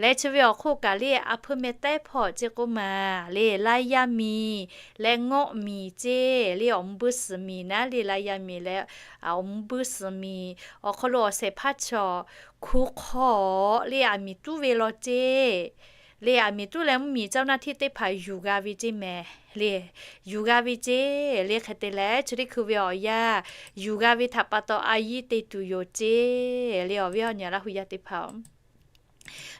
Leh chi ve awˬ hk'oˆ kaꞈ le, a hpeuˇ meh taiˉ hpawˇ chi k'oˆ maˬ le, laiˇ yaˇ miˬ leh ngawˆ miˬ ceˇ le, awˬ mvuhˇ buiˇ suhˍ miˬ naˉ le, laiˇ yaˇ miˬ leh awˬ mvuhˇ buiˇ suhˍ miˬ awˬ hk'aw lo awˬ shehˍ hpaˇ chaw hkuˇ hk'aw le, aˬ miˍ tuˉ ve law ceˇ le, aˬ miˍ tuˉ leh mvuhˇ miˬ เจ้าหน้าที่ teˇ hpaˍ yuˬ g'a ve ceˇ mehˍ le, yuˬ g'a ve ceˇ le. Hk'e te leh chi teˇ hkui ve awˬ yanˇ yuˬ g'a ve htaꞈ pa taw a yiˇ te tuˬ yoˬ ceˇ le, awˬ viˉ awˬ nyi Laˇ hu yaˇ teˇ hpaˍ-oˬ.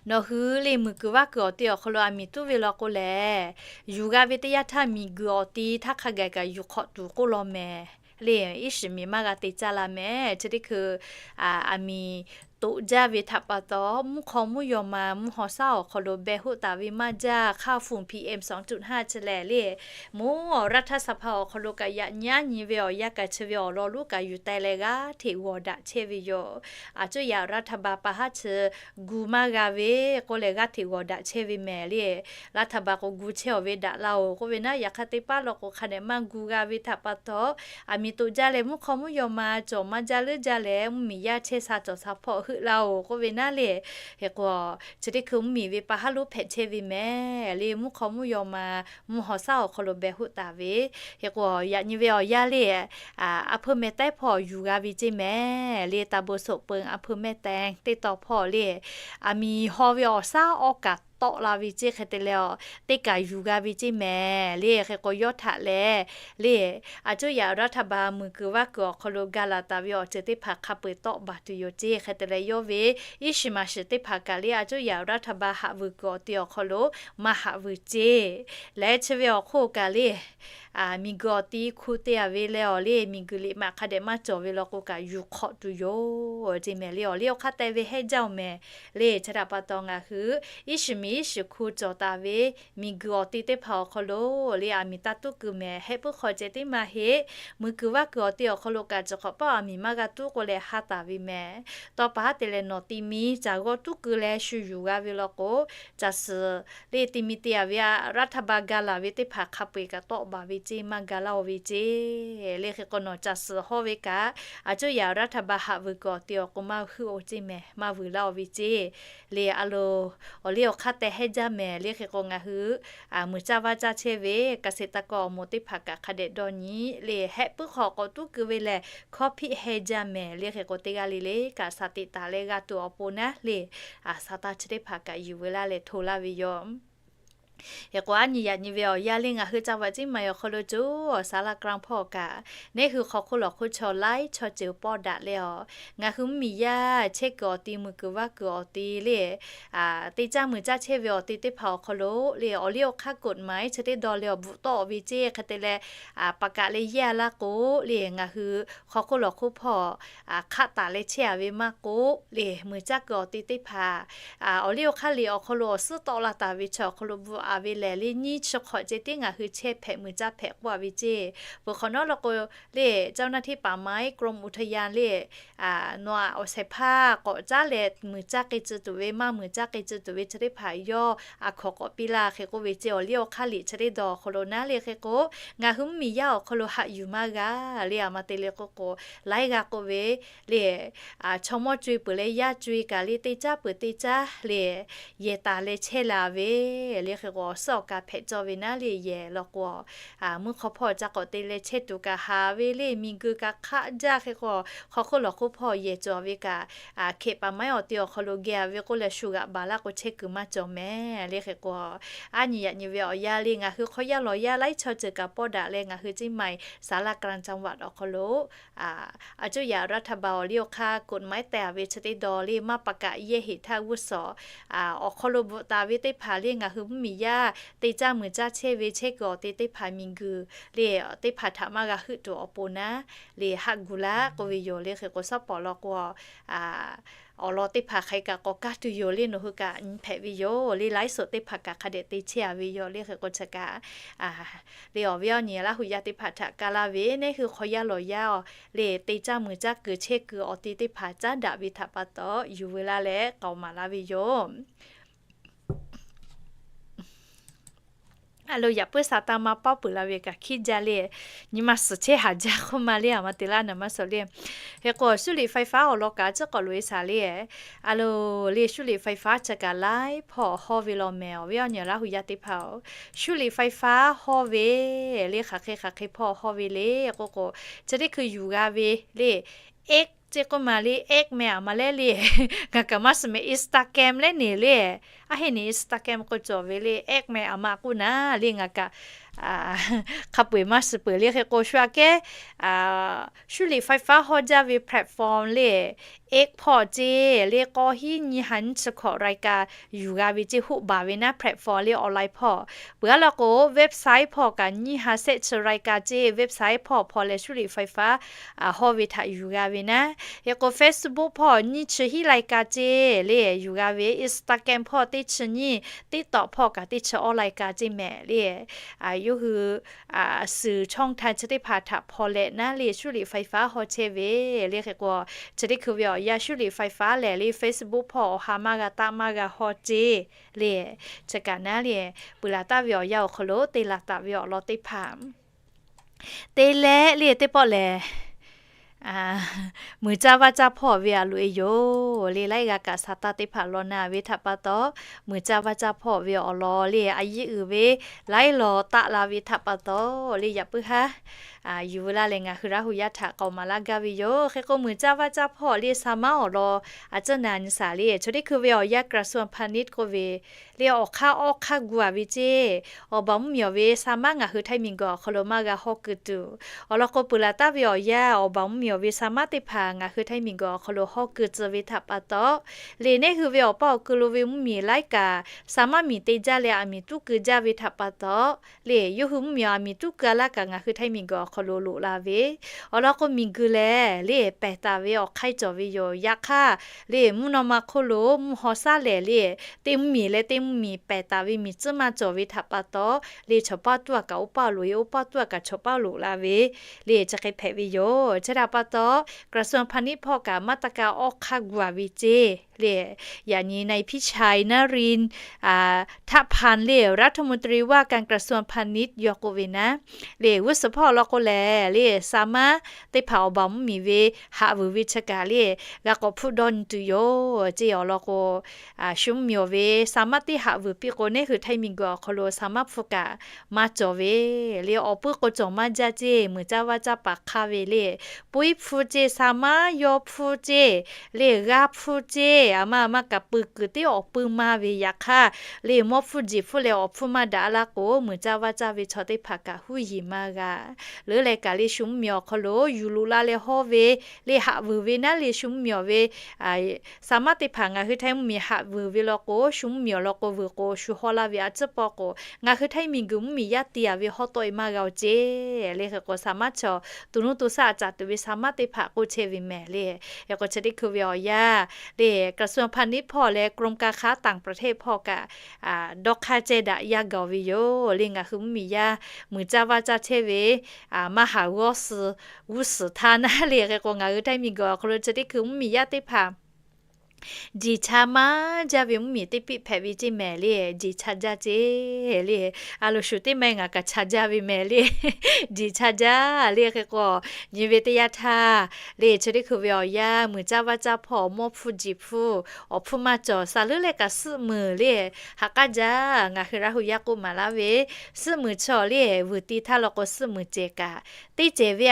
Nawˬ hui le muiˬ kuiˬ vaˇ kuiˬ awˬ ti awˬ hk'aw lo aˬ miˍ tuˉ ve law k'o lehˬ, yuˬ g'a ve teˇ yanˇ htaˇ miˬ guiˬ awˬ ti htaˇ hk'a gaˬ kaꞈ yuˬ hk'awꞈ tuˬ k'oˆ law mehˍ le, iˉ shiˍ miˬ maˇ g'a te caˇ la mehˍ. Chi teˇ hkui aˬ miˍ toꞈ jaˇ ve htaꞈ pa taw, mvuhˇ hk'aw mvuhˇ yaw ma mvuhˇ haw shaˉ awˬ hk'aw lo beh hoˆ taˍ ve maˇ jaˇ, hk'aˇ hpu PM สองจุดห้า chi lehˬ le, mvuhˇ awˬ รัฐสภา awˬ hk'aw lo kaꞈ yaꞈ nyi aˉ nyi ve awˬ yanˇ kaꞈ chi ve awˬ lawn lonˉ kaꞈ yuˬ teh leh g'aˇ hteꞈ g'awˬ daꞈ chehˇ ve yoˬ. Aˬ cuˇ yaꞈ รัฐบาล pa haˉ chi gu maˇ g'a ve k'oˆ leh g'aˇ hteꞈ g'awˬ daꞈ chehˇ ve mehˍ le. รัฐบาล k'o gu chehˇ awˬ ve daꞈ la-oˬ k'oˆ ve naˉ, yaꞈ hk'aˇ teˇ paˉ law k'o hk'a dehꞈ maˇ gu g'a ve htaꞈ pa taw, aˬ miˍ toꞈ jaˇ leh mvuhˇ hk'aw mvuhˇ yaw ma cawˬ maˇ jaˇ leuˉ jaˇ leh mvuhˇ miˬ yaˇ chehˇ sha cawˬ sha hpawˇ heuˆ laˇ-oˬ k'oˆ ve naˉ le. Hk'e k'o, chi teˇ hkui mvuhˇ miˬ ve pa haˉ lonˉ hpehꞈ chehˇ ve mehˍ le, mvuhˇ hk'aw mvuhˇ yaw ma mvuhˇ haw shaˉ awˬ hk'aw lo beh hoˆ taˍ ve. Hk'e k'o, yaꞈ nyi ve awˬ yanˇ le, a hpeuˇ meh taiˉ hpawˇ yuˬ g'a ve ceˇ mehˍ le, ตำบลโสกเปิง อำเภอแม่แตง teˇ taw hpawˇ le, aˬ miˍ haw ve awˬ shaˉ awˇ kaꞈ tawˆ la ve ceˇ. Hk'e te leh, teˇ kaˬ yuˬ g'a ve ceˇ mehˍ le. Hk'e k'o, yawˇ htaꞈ lehˬ le, aˬ cuˇ yaꞈ รัฐบาล muiˬ kuiˬ vaˇ kuiˬ awˬ hk'aw lo ga laˬ taˍ ve awˬ ceuˬ teˇ hpaˍ hk'a peu-eˬ tawˆ baˬ tuˬ yoˬ ceˇ. Hk'e te leh, yawˇ ve iˉ shiˍ maˍ shiˍ teˇ hpaˍ kaꞈ le, aˬ cuˇ yaꞈ รัฐบาล haꞈ vuiˬ kuiˬ awˬ ti awˬ hk'aw lo maˇ haꞈ vuiˬ ceˇ. Leh chi ve awˬ hk'oˆ kaꞈ le, miˬ guiˬ awˬ ti hku te-a ve leh awˬ le, miˬ guiˬ liꞈ maꞈ hk'a dehꞈ maˇ cawˬ ve law k'o kaꞈ yuˬ hk'awꞈ tuˬ yoˬ ceˇ mehˍ le. Awˬ liˇ awˬ hk'aˇ teh ve hehnˇ jaˇ-oˬ mehˍ le. Chi htaꞈ pa taw ngaˬ hui iˉ shiˍ miˬ iˉ shiˍ hku cawˬ taˍ ve miˬ guiˬ awˬ ti teˇ hpaˍ awˬ hk'aw lo le, aˬ miˍ taˇ tuˉ keu mehˍ. Hehˆ puiˉ hk'aw ceh tiˉ maˇ heˆ, muiˬ kuiˬ vaˇ kuiˬ awˬ ti awˬ hk'aw lo kaꞈ chi hk'awꞈ paˆ aˬ miˍ maˇ g'a tuˉ k'oˆ leh haˉ taˍ ve mehˍ. Tawˇ pa haˉ te leh nawˬ ti mi caˬ g'awˇ tuˉ keu leh shu yuˬ g'a ve law k'o, caˬ suhˍ le ti mi te-a ve รัฐบาล ga laˬ ve teˇ hpaˍ hk'a peu-eˬ kaꞈ tawˆ baˬ ve ceˇ, maˇ ga laˇ-oˬ ve ceˇ. Le hk'e k'o, nawˬ caˬ suhˍ hawˇ ve kaꞈ, aˬ cuˇ yaꞈ รัฐบาล haꞈ vuiˬ kuiˬ awˬ ti awˬ k'o maˇ heuˆ-oˬ ceˇ mehˍ, maˇ vuiˬ laˇ-oˬ ve ceˇ. Le a lo, awˬ liˇ awˬ hk'aˇ teh hehnˇ jaˇ mehˍ. Le hk'e k'o, ngaˬ hui muiˬ caˇ vaˇ caˇ chehˇ ve เกษตรกร awˬ moˍ teˇ hpaˍ kaꞈ hk'a dehꞈ dawˇ nyi le, hehˆ puiˉ hk'aw k'awꞈ tuˉ keu ve lehˬ, hkawˇ hpiˆ hehnˇ jaˇ mehˍ. Le hk'e k'o, teˇ g'aˇ le le kaꞈ shaˍ tiꞈ taˍ leh g'a tuˬ awˬ pon naˉ le, a shaˍ taˇ chi teˇ hpaˍ kaꞈ yuˬ veu laˇ leh hto laˇ ve yoˬ. Hk'e k'o, aˉ nyi yaꞈ nyi ve awˬ yanˇ le, ngaˬ hui จังหวัดเชียงใหม่ awˬ hk'aw lo coˬ awˬ ศาลากลาง hpawˇ kaꞈ, neˇ hui hk'aw hk'oˆ lawˬ hk'oˆ chaw laiˉ chaw ceuˬ pawˇ daꞈ leh awˬ, ngaˬ hui mvuhˇ miˬ yaˇ chehˇ kuiˬ awˬ ti, muiˬ kuiˬ vaˇ kuiˬ awˬ ti le, teˇ caˇ muiˬ caˇ chehˇ ve awˬ ti teˇ hpaˍ awˬ hk'aw lo le, awˬ liˇ awˬ hk'aˇ กฎหมาย chi teˇ dawˇ leh awˬ bvuhꞈ tawˆ ve ceˇ. Hk'e te leh, paˍ kaꞈ leh yehˇ-a laˇ k'o le, ngaˬ hui hk'aw hk'oˆ lawˬ hk'oˆ hpawˇ hk'aˆ taˍ leh chehˇ-a ve maˇ k'oˆ le, muiˬ caˇ kuiˬ awˬ ti teˇ hpaˍ awˬ liˇ awˬ hk'aˇ liꞈ awˬ hk'aw lo awˬ suhˉ tawˆ la taˍ ve chi awˬ hk'aw lo bvuhꞈ-a ve lehˬ le, nyiˇ chi hk'awꞈ ceh tiˉ ngaˬ hui chehˇ hpehꞈ muiˬ caˇ hpehꞈ k'oˆ-a ve ceˇ. Peuˬ hk'awꞈ nawˉ law k'o le, เจ้าหน้าที่ป่าไม้ กรมอุทยาน le, nawˬ-a awˬ shehˍ hpaˇ k'awꞈ caˉ leh muiˬ caˇ k'ai tcuh tuˬ ve, maˇ muiˬ caˇ k'ai tcuh tuˬ ve chi teˇ hpaˍ yawˇ a hkawˍ k'awꞈ piˇ laˇ. Hk'e k'oˆ ve ceˇ. Awˬ liˇ awˬ hk'aˇ liꞈ chi teˇ dawˇ awˬ hk'aw lo naˉ le, hk'e k'o, ngaˬ hui mvuhˇ miˬ yaˇ awˬ hk'aw lo haꞈ yuˬ maˇ g'a le. A ma te le k'oˆ k'o, laiˉ g'a k'oˆ ve le, chaw mawˇ co-e peuˬ leh yaˇ co-e kaꞈ le, teˇ caˉ peuˬ teˇ caˉ le, yehˬ taˍ leh chehˇ la ve le. Hk'e k'o, awˬ suhˉ awˬ ka hpehꞈ cawˇ ve naˉ le, yehˬ law k'o, mvuhˇ hk'aw hpawˇ ca k'awꞈ te leh chehˇ tuˬ kaꞈ haˍ ve le, miˬ guiˬ kaꞈ hk'aˆ jaˇ. Hk'e k'o, hk'aw hk'oˆ lawˬ hk'oˆ hpawˇ yehˬ cawˬ ve kaꞈ, hkeꞈ paˍ maiˉ awˬ ti awˬ hk'aw lo geh-a ve k'oˆ leh shu g'aꞈ baˬ laˇ k'o chehˇ kuiˬ maˇ cawˬ mehˍ. Le hk'e k'o, aˉ nyi yaꞈ nyi ve awˬ yanˇ le, ngaˬ hui hk'aw yaˇ lawˬ yaˇ laiˉ chaw ceuˬ kaꞈ pawˇ daꞈ leh, ngaˬ hui เชียงใหม่ ศาลากลางจังหวัด awˬ hk'aw lo a cuˇ yaꞈ รัฐบาล awˬ liˇ awˬ hk'aˇ กฎหมาย teh-a ve chi teˇ dawˇ le, maˇ paˍ kaꞈ yehˇ heˍ htaˇ g'uˇ suhˍ awˬ hk'aw lo bvuhꞈ taˍ ve teˇ hpaˍ le, ngaˬ hui mvuhˇ miˬ yaˇ teˇ caˇ muiˬ caˇ chehˇ ve chehˇ kuiˬ awˬ ti teˇ hpaˍ miˬ guiˬ le, teˇ hpaˍ htaꞈ maˇ g'a heuˆ tuˬ awˬ pon naˉ le, haˆ gu laˇ k'oˆ ve yoˬ. Le hk'e k'o, suhˉ pawˍ law k'o, awˬ lawn teˇ hpaˍ hk'aˬ hk'e kaꞈ k'awꞈ kaˇ tuˬ yoˬ le, nawˬ hui kaꞈ nyi hpehꞈ ve yoˬ le, ไลฟ์สด teˇ hpaˍ kaꞈ hk'a dehꞈ te chehˇ-a ve yoˬ. Le hk'e k'o, chi kaꞈ le awˬ viˉ awˬ nyi Laˇ hu yaˇ teˇ hpaˍ htaꞈ kaˇ laˇ ve, neˇ hui hk'aw yaˇ lawˬ yaˇ-oˬ le, teˇ caˇ muiˬ caˇ kuiˬ chehˇ kuiˬ awˬ ti teˇ hpaˍ caˉ daꞈ ve htaꞈ pa taw yuˬ veu laˇ leh k'aoˍ maˍ laˇ ve yoˬ. A lo, yaꞈ puiˉ saˍ taˍ ma paoˉ peuˬ la ve kaꞈ hkiˉ jaˇ le. Nyi ma suhˍ chehˇ haˍ jaˇ k'oˆ ma le, a ma te laˇ naˍ maˇ suhˍ le. Hk'e k'o, Shuˉ liꞈ faiˍ faˉ awˬ lawn kaꞈ a ciˉ k'awꞈ loꞈ e shaˍ le. A lo, le Shuˉ liꞈ faiˍ faˉ chi kaꞈ laiˉ hpawˇ hawˇ ve law mehˍ, awˬ viˉ awˬ nyi Laˇ hu yaˇ teˇ hpaˍ-oˬ. Shuˉ liꞈ faiˍ faˉ hawˇ ve le, hk'aˬ hk'e hk'aˬ hk'e hpawˇ hawˇ ve le k'oˆ k'o, chi teˇ hkui yuˬ g'a ve le, X ceˇ k'oˆ ma le, X meh aˬ ma lehˉ le, ngaˬ kaꞈ maˇ suhˍ meh, Instagram lehˉ neˬ le. A heˆ neˬ Instagram k'o cawˬ ve le, X meh aˬ ma k'oˆ naˉ le, ngaˬ kaꞈ hk'a peu-eˬ maˇ suhˍ peuˬ le. Hk'e k'o shu aꞈ kehˉ Shuˉ liꞈ faiˍ faˉ hawˇ jaˇ ve platform le, X hpawˇ ceˇ le, k'aw hiˉ nyiˇ ha nyiˇ chi hkawꞈ รายการ yuˬ g'a ve ceˇ, hoˆ baˬ ve naˉ platform le, online hpawˇ. Peuˬ a law k'o, website hpawˇ kaꞈ nyiˇ ha shehˆ chi รายการ ceˇ, website hpawˇ hpawˇ leh Shuˉ liꞈ faiˍ faˉ hawˇ ve htaꞈ yuˬ g'a ve naˉ. Hk'e k'o Facebook hpawˇ nyiˇ chi hiˉ รายการ ceˇ le, yuˬ g'a ve, Instagram hpawˇ teˇ chi nyiˇ, TikTok hpawˇ kaꞈ teˇ chi awˇ รายการ ceˇ mehˍ le. Yawˇ hui suhˍ ช่องทาง chi teˇ hpaˍ htaꞈ hpaw leh naˉ le, Shuˉ liꞈ faiˍ faˉ hawˇ chehˇ ve le. Hk'e k'o, chi teˇ hkui ve awˬ yanˇ Shuˉ liꞈ faiˍ faˉ lehˬ le, Facebook hpawˇ awˬ ha maˇ g'a taˆ maˇ g'a hawˇ ceˇ le. Chi kaꞈ naˉ le, peuˬ laˬ taˍ ve awˬ yanˇ awˬ hk'aw lo te laˬ taˍ ve awˬ lawn teˇ hpaˍ te leh le, teˇ pawˆ lehˬ, muiˬ caˇ vaˇ caˇ hpawˇ ve a loꞈ e yoˬ le. Laiˉ g'a kaꞈ saˍ taˍ teˇ hpaˍ law na ve htaꞈ pa taw, muiˬ caˇ vaˇ caˇ hpawˇ ve awˬ lawn le, a yeˇ uiˍ ve laiˉ law taˆ la ve htaꞈ pa taw le, yaꞈ puiˉ haˉ yuˬ veu laˇ leh ngaˬ hui Laˇ hu yaˇ htaꞈ k'awꞈ maˍ laˇ gaˇ ve yoˬ. Hk'e k'o, muiˬ caˇ vaˇ caˇ hpawˇ le, saˍ maˉ awˬ lawn a ciˉ na nyi shaˍ le. Chi teˇ hkui ve awˬ yanˇ กระทรวงพาณิชย์ k'oˆ ve le, awˬ hk'aˇ awˇ hk'aˇ gu a ve ceˇ, awˬ baˬ mvuhˇ miˬ awˬ ve saˍ maˉ ngaˬ hui Htaiˇ miˬguiˬ awˬ hk'aw lo maˇ g'a hawˇ keu tuˬ. Awˬ lawn k'o, peuˬ laˬ taˍ ve awˬ yanˇ awˬ baˬ mvuhˇ miˬ awˬ ve saˍ maˉ teˇ hpaˍ ngaˬ hui Htaiˇ miˬguiˬ awˬ hk'aw lo hawˇ keu tcuh ve htaꞈ pa taw, le neˉ hui ve awˬ paˇ awˬ keu lo ve mvuhˇ miˬ laiˉ kaꞈ saˍ maˉ miˬ te jaˇ leh aˬ miˍ tuˉ keu jaˇ ve htaꞈ pa taw, le yawˇ hui mvuhˇ miˬ aˬ miˍ tuˉ keu a laˇ kaꞈ ngaˬ hui Htaiˇ miˬguiˬ awˬ hk'aw lo loꞈ la ve. Awˬ lawn k'o, miˬguiˬ lehˬ le pehˬ taˍ ve awˬ hk'aiˇ cawˬ ve yoˬ. Yaꞈ hk'aˇ, le mvuhˇ naw ma hk'oˆ lo mvuhˇ haw shaˉ lehˬ le, teˇ mvuhˇ miˬ leh teˇ mvuhˇ miˬ pehˬ taˍ ve miˬ tcuhˉ maˇ cawˬ ve htaꞈ pa taw, le chaw paˇ tuˉ a kaꞈ oˇ paˇ loꞈ e, oˇ paˇ tuˉ a kaꞈ chaw paˇ loꞈ la ve, le chi hk'e hpehꞈ ve yoˬ. Chi htaꞈ pa taw, กระทรวงพาณิชย์ hpawˇ kaꞈ maˇ taˇ kaˇ awˇ hk'aˇ gu a ve ceˇ le. Yaꞈ nyi นายพิชัย นรินทร์ ทัพพันธ์ le, รัฐมนตรีว่าการกระทรวงพาณิชย์ yawˇ k'oˆ ve naˉ, le g'uˇ suhˍ hpawˇ awˬ lawn k'o lehˬ, le saˍ maˉ teˇ hpaˍ awˬ baˬ mvuhˇ miˬ ve haꞈ vuiˬ ve chi kaꞈ le g'a k'awꞈ hpfuhˆ dawˇ nyi tuˬ yoˬ ceˇ. Awˬ lawn k'o, shu mvuhˇ miˬ awˬ ve saˍ maˉ teˇ haꞈ vuiˬ piˇ k'o, neˉ hui Htaiˇ miˬguiˬ awˬ hk'aw lo saˍ maˉ hpfuhˇ kaꞈ maˇ cawˬ ve, le awˬ puiˉ k'o cawˬ maˇ jaˇ ceˇ, muiˬ caˇ vaˇ caˇ paˍ hk'aˇ ve le, puiˉ hpfuhˇ ceˇ, saˍ maˉ yawˇ hpfuhˇ ceˇ, le g'aˇ hpfuhˇ ceˇ, aˬ ma aˬ ma kaꞈ peuˬ kuiˬ teˇ awˬ puiˉ maˇ ve yaꞈ hk'aˇ, le mawˇ hpfuhˇ jeˬ hpfuhˇ leh awˬ hpfuhˇ maˇ daꞈ laˇ k'o, muiˬ caˇ vaˇ caˇ ve chaw teˇ hpaˍ kaꞈ huˉ yiˍ maˇ g'a. Leuˉ leh kaꞈ le shu mvuhˇ miˬ awˬ hk'aw lo yuˬ loꞈ la leh hawˇ ve, le haꞈ vuiˬ ve naˉ le shu mvuhˇ miˬ awˬ ve saˍ maˉ teˇ hpaˍ ngaˬ hui Htaiˇ mvuhˇ miˬ haꞈ vuiˬ ve law k'o, shu mvuhˇ miˬ awˬ lawn k'o vuiˬ k'o shu hawˇ laˇ ve a ciˉ pawˆ k'o, ngaˬ hui Htaiˇ miˬguiˬ mvuhˇ miˬ yaˇ te a ve hawˇ tawˆ e maˇ g'a-oˬ ceˇ. Le hk'e k'o, saˍ maˉ chaw tuˬ nuˇ to shaˆ a caˍ tuˬ ve saˍ maˉ teˇ hpaˍ k'oˆ chehˇ ve mehˍ le. Hk'e k'o, chi teˇ hkui ve awˬ yanˇ le กระทรวงพาณิชย์ hpawˇ leh กรมการค้าต่างประเทศ hpawˇ kaꞈ dawˇ hk'aˇ ceh daꞈ yaˇ gaˬ ve yoˬ. Le ngaˬ hui mvuhˇ miˬ yaˇ muiˬ caˇ vaˇ caˇ chehˇ ve maˇ haˍ g'awˇ suh g'uˇ suhˍ htaˇ naˉ le. Hk'e k'o, ngaˬ hui Htaiˇ miˬguiˬ awˬ hk'aw lo chi teˇ hkui mvuhˇ miˬ yaˇ teˇ hpaˍ jeˬ cha maˇ jaˇ ve mvuhˇ miˬ teˇ piˆ hpehꞈ ve ceˇ mehˍ le. Jeˬ cha jaˇ ceˇ le. A loˍ shuˍ teˇ ma ngaˬ kaꞈ cha jaˇ ve mehˍ le. Jeˬ cha jaˇ le. Hk'e k'o, nyi ve teˇ yanˇ htaˇ le chi teˇ hkui ve awˬ yanˇ muiˬ caˇ vaˇ caˇ hpawˇ mawˇ hpfuhˇ jeˬ hpfuhˇ awˬ hpfuhˇ maˇ cawˬ, saˍ leuˉ leh kaꞈ suhˆ muiˬ le, haꞈ k'aˉ jaˇ. Ngaˬ hui Laˇ hu yaˇ k'oˆ maˍ laˇ ve, suhˆ muiˬ chaw le vuiˬ ti htaˇ law k'o suhˆ muiˬ cehˬ kaꞈ teˇ cehˬ ve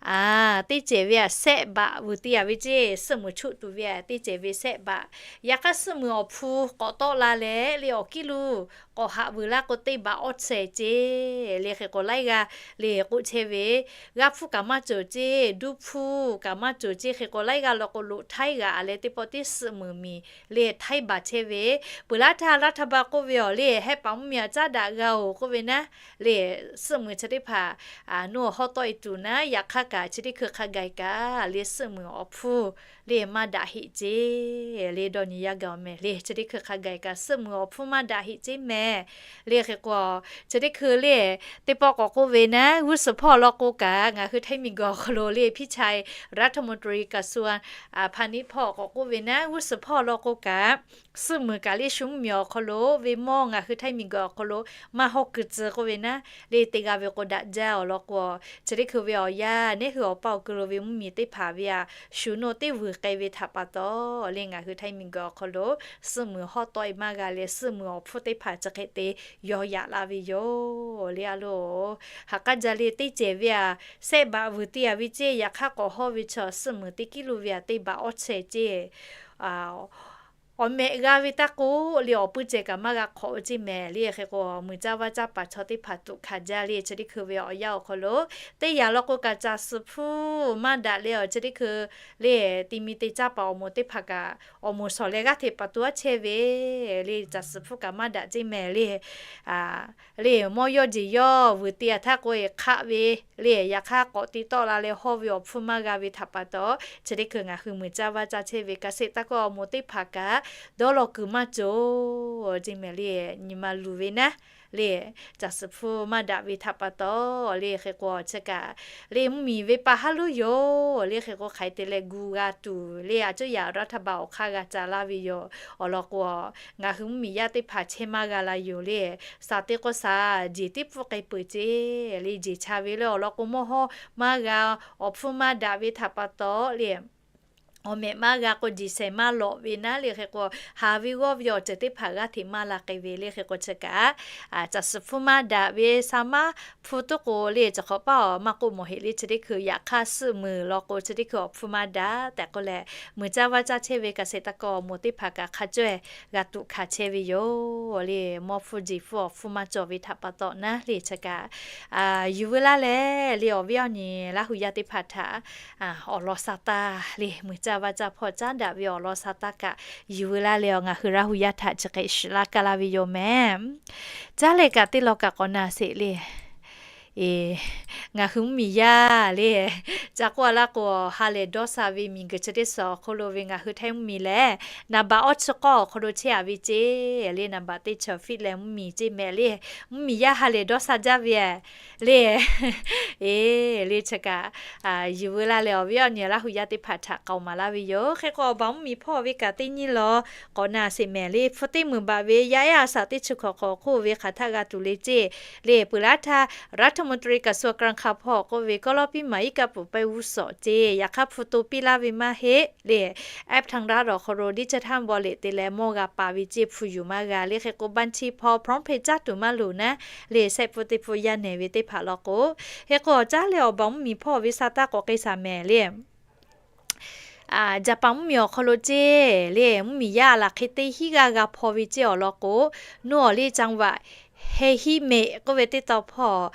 aꞈ teˇ cehˬ ve aꞈ shehˆ baꞈ vuiˬ ti a ve ceˇ. Suhˆ muiˬ choˆ tuˬ ve aꞈ teˇ cehˬ ve shehˆ baꞈ. Yaꞈ hk'aˇ suhˆ muiˬ awˬ hpu k'awꞈ tawˆ la leh le awˬ kiˉ luˬ k'awꞈ haꞈ vuiˬ laˇ k'o teˇ baꞈ awˇ cehˬ ceˇ. Le hk'e k'o laiˉ g'aˇ le k'oˆ chehˇ ve, g'aˇ hpfuhˇ kaꞈ maˇ cawˬ ceˇ, duˇ hpfuhˇ kaꞈ maˇ cawˬ ceˇ. Hk'e k'o laiˉ g'aˇ law k'o loꞈ htaiˉ g'aꞈ leh teˇ pawˆ teˇ suhˆ muiˬ miˬ le htaiˉ baˬ chehˇ ve, peuˬ laˇ htaˇ Laˇ htaˇ ba k'oˆ ve awˬ le hehˆ paˍ mvuhˇ miˬ a caˉ daꞈ g'a-oˬ k'oˆ ve naˉ, le suhˆ muiˬ chi teˇ hpaˍ nuˇ awˬ hawˉ tawˆ e tuˬ naˉ, yaꞈ hk'aˇ kaꞈ chi teˇ hkui hk'a gaˬ kaꞈ le suhˆ muiˬ awˬ hpfuhˇ le maˇ daꞈ heˆ ceˇ le dawˇ nyi yaˇ gaˬ awˬ mehˍ le. Chi teˇ hkui hk'a gaˬ kaꞈ suhˆ muiˬ awˬ hpfuhˇ maˇ daꞈ heˆ ceˇ mehˍ le. Hk'e k'o, chi teˇ hkui le teˇ pawˆ k'awꞈ k'oˆ ve naˉ, g'uˇ suhˍ hpawˇ law k'o kaꞈ ngaˬ hui Htaiˇ miˬguiˬ awˬ hk'aw lo le พี่ชาย รัฐมนตรีกระทรวงพาณิชย์ hpawˇ k'awꞈ k'oˆ ve naˉ, g'uˇ suhˍ hpawˇ law k'o kaꞈ suhˆ muiˬ kaꞈ le shu mvuhˇmiˬ awˬ hk'aw lo ve mawˇ ngaˬ hui Htaiˇ miˬguiˬ awˬ hk'aw lo maˇ hawˇ kuiˬ tcuh k'oˆ ve naˉ, le te g'a ve k'o daꞈ jaˇ awˬ lawn k'o, chi teˇ hkui ve awˬ yanˇ neˉ hui awˬ pa awˬ kuiˬ lo ve mvuhˇmiˬ teˇ hpaˍ ve aꞈ shu nawˇ teˇ vuiˬ k'ai ve htaꞈ pa taw le ngaˬ hui Htaiˇ miˬguiˬ awˬ hk'aw lo suhˆ muiˬ hawˉ tawˆ e maˇ g'a leh suhˆ muiˬ awˬ hpfuhˇ teˇ hpaˍ chi hk'e te yaw yaꞈ la ve yoˬ le. A loˬ, ha k'aˉ jaˇ le teˇ cehˬ ve aꞈ sehˆ baꞈ vuiˬ te a ve ceˇ, yaꞈ hk'aˇ k'awꞈ hawˇ ve chaw suhˆ muiˬ teˇ kiˉ lo ve aꞈ teˇ baꞈ awˇ chehˇ ceˇ awˬ mehꞈ g'a ve taˇ k'oˆ le awˬ puiˇ ceh kaꞈ maˇ g'a hk'awꞈ ve ceˇ mehˍ le. Hk'e k'o, muiˬ caˇ vaˇ caˇ paˍ chaw teˇ hpaˍ tuꞈ hkanˍ jaˇ le chi teˇ hkui ve awˬ yanˇ awˬ hk'aw lo, teˇ yanˇ law k'o kaꞈ caˬ suhˍ hpfuhˇ maˇ daꞈ le awˬ chi teˇ hkui le ti mi te caˇ paˍ awˬ moˍ teˇ hpaˍ kaꞈ awˬ moˍ shawˍ leh g'aˇ hteꞈ pa taw aˉ chehˇ ve le caˬ suhˍ hpfuhˇ kaꞈ maˇ daꞈ ceˇ mehˍ le. Le mawˇ yawˇ jeˬ yawˇ vuiˬ te a htaˇ k'o e hk'aˆ ve le yaꞈ hk'aˇ k'awꞈ te tawˆ la leh hawˇ ve awˬ hpfuhˇ maˇ g'a ve htaꞈ pa taw, chi teˇ hkui ngaˬ hui muiˬ caˇ vaˇ caˇ chehˇ ve kaꞈ seˍ taˇ k'o awˬ moˍ teˇ hpaˍ kaꞈ dawˇ law kuiˬ maˇ cawˬ ceˇ mehˍ le. Nyi ma luˬ ve naˉ le caˬ suhˍ hpfuhˇ maˇ daꞈ ve htaꞈ pa taw le hk'e k'o chi kaꞈ le mvuhˇmiˬ ve pa haˉ lonˉ yoˬ le. Hk'e k'o hk'aˬ hk'e te leh gu g'a tuˬ le a cuˉ yaꞈ รัฐบาล awˬ hk'aˇ g'a ca laˇ ve yoˬ. Awˬ lawn k'o, ngaˬ hui mvuhˇmiˬ yaˇ teˇ hpaˍ chehˇ maˇ g'a la yoˬ le. Saˍ teˇ k'oˆ saˍ jeˬ tiˉ pfuhˇ k'ai peuˬ ceˇ le jeˬ cha ve le awˬ lawn k'o mawˇ hawˇ maˇ g'a, awˬ hpfuhˇ maˇ daꞈ ve htaꞈ pa taw le awˬ mehꞈ maˇ g'a k'o jeˬ shehˍ maˇ lawꞈ ve naˉ le. Hk'e k'o, haˍ ve g'awˇ ve awˬ ceuˬ teˇ hpaˍ g'aˇ hteꞈ maˇ la k'ai ve le. Hk'e k'o chi kaꞈ caˬ suhˍ hpfuhˇ maˇ daꞈ ve sa maˇ hpfuhˇ tuˉ k'o le, chi hk'awꞈ paˇ awˬ maˇ k'oˆ mawˬ heˆ le. Chi teˇ hkui yaꞈ hk'aˇ suhˆ muiˬ law k'o chi teˇ hkui awˬ hpfuhˇ maˇ daꞈ tehꞈ k'oˆ leh, muiˬ caˇ vaˇ caˇ chehˇ ve kaꞈ seˍ taˇ k'o awˬ moˍ teˇ hpaˍ kaꞈ hk'a cawehˇ g'a tuꞈ hkanˍ chehˇ ve yoˬ le. Mawˇ hpfuhˇ jeˬ hpfuhˇ awˬ hpfuhˇ maˇ cawˬ ve htaꞈ pa taw naˉ le chi kaꞈ yuˬ veu laˇ leh le awˬ viˉ awˬ nyi Laˇ hu yaˇ teˇ hpaˍ htaꞈ awˬ lawn sa taˇ le muiˬ caˇ vaˇ caˇ hpawˇ caˉ daꞈ ve awˬ lawn sa taˇ kaꞈ yuˬ veu laˇ leh ngaˬ hui Laˇ hu yaˇ htaꞈ chi hk'e shiˍ laˇ kaˇ laˇ ve yoˬ mehˍ. Caˉ leh kaꞈ teˇ law kaꞈ k'awꞈ na sheˍ le. Ngaˬ hui mvuhˇmiˬ yaˇ le, ca k'oˆ a laˇ k'o, ha lehˬ dawˇ sha ve miˬguiˬ chi teˇ suhˍ awˬ hk'aw lo ve ngaˬ hui Htaiˇ mvuhˇmiˬ lehˬ, naˍ baꞈ awˇ chi k'awˇ awˬ hk'aw lo chehˇ a ve ceˇ le, naˍ baꞈ teˇ chi awˬ fiˆ leh mvuhˇmiˬ ceˇ mehˍ le. Mvuhˇmiˬ yaˇ ha lehˬ dawˇ sha jaˇ ve le. Eˬ, le chi kaꞈ yuˬ veu laˇ leh awˬ viˉ awˬ nyi Laˇ hu yaˇ teˇ hpaˍ htaꞈ k'aoˍ maˍ laˇ ve yoˬ. Hk'e k'o awˬ baˬ mvuhˇmiˬ hpawˇ ve kaꞈ teˇ nyiˇ law k'awꞈ na sheˍ mehˍ le. Hpu teˇ muiˬ baꞈ ve yaˇ ehˉ a shaꞈ teˇ chi hkawꞈ hk'awꞈ hk'oˆ ve hk'aˬ htaˆ g'a tuˬ le ceˇ le. Peuˬ laˇ htaˇ รัฐมนตรีกระทรวงการคลัง hpawˇ k'oˆ ve kawˇ lawˇ piˇ maˍ iˉ kaˆ pfuhˍ pehˇ g'uˇ suhˍ ceˇ. Yaꞈ hk'aˇ hpu to piˇ laˇ ve maˇ heˆ le. App ทางรัฐ awˬ hk'aw lo ดิจิทัลวอลเล็ต te leh mawˇ g'a paˍ ve ceˇ hpu yuˬ maˇ g'a le. Hk'e k'o บัญชี hpawˇ พร้อมเพย์ caˇ tuˬ maˇ loˍ naˉ le. Sehˆ pfuhˇ teˇ pfuhˇ yaˇ nehˬ ve teˇ hpaˍ law k'o, hk'e k'o caˉ leh awˬ baˬ mvuhˇmiˬ hpawˇ ve sa taˇ k'awꞈ k'ai shaˍ mehˍ le. Jaˍpaˍ mvuhˇmiˬ awˬ hk'aw lo ceˇ le, mvuhˇmiˬ yaˇ laˬ hk'e teˇ hinˉ g'aˇ g'a hpaw ve ceˇ awˬ lawn k'o, nuˇ awˬ liˇ จังหวัด Ehime k'oˆ ve teˇ tawn hpawˇ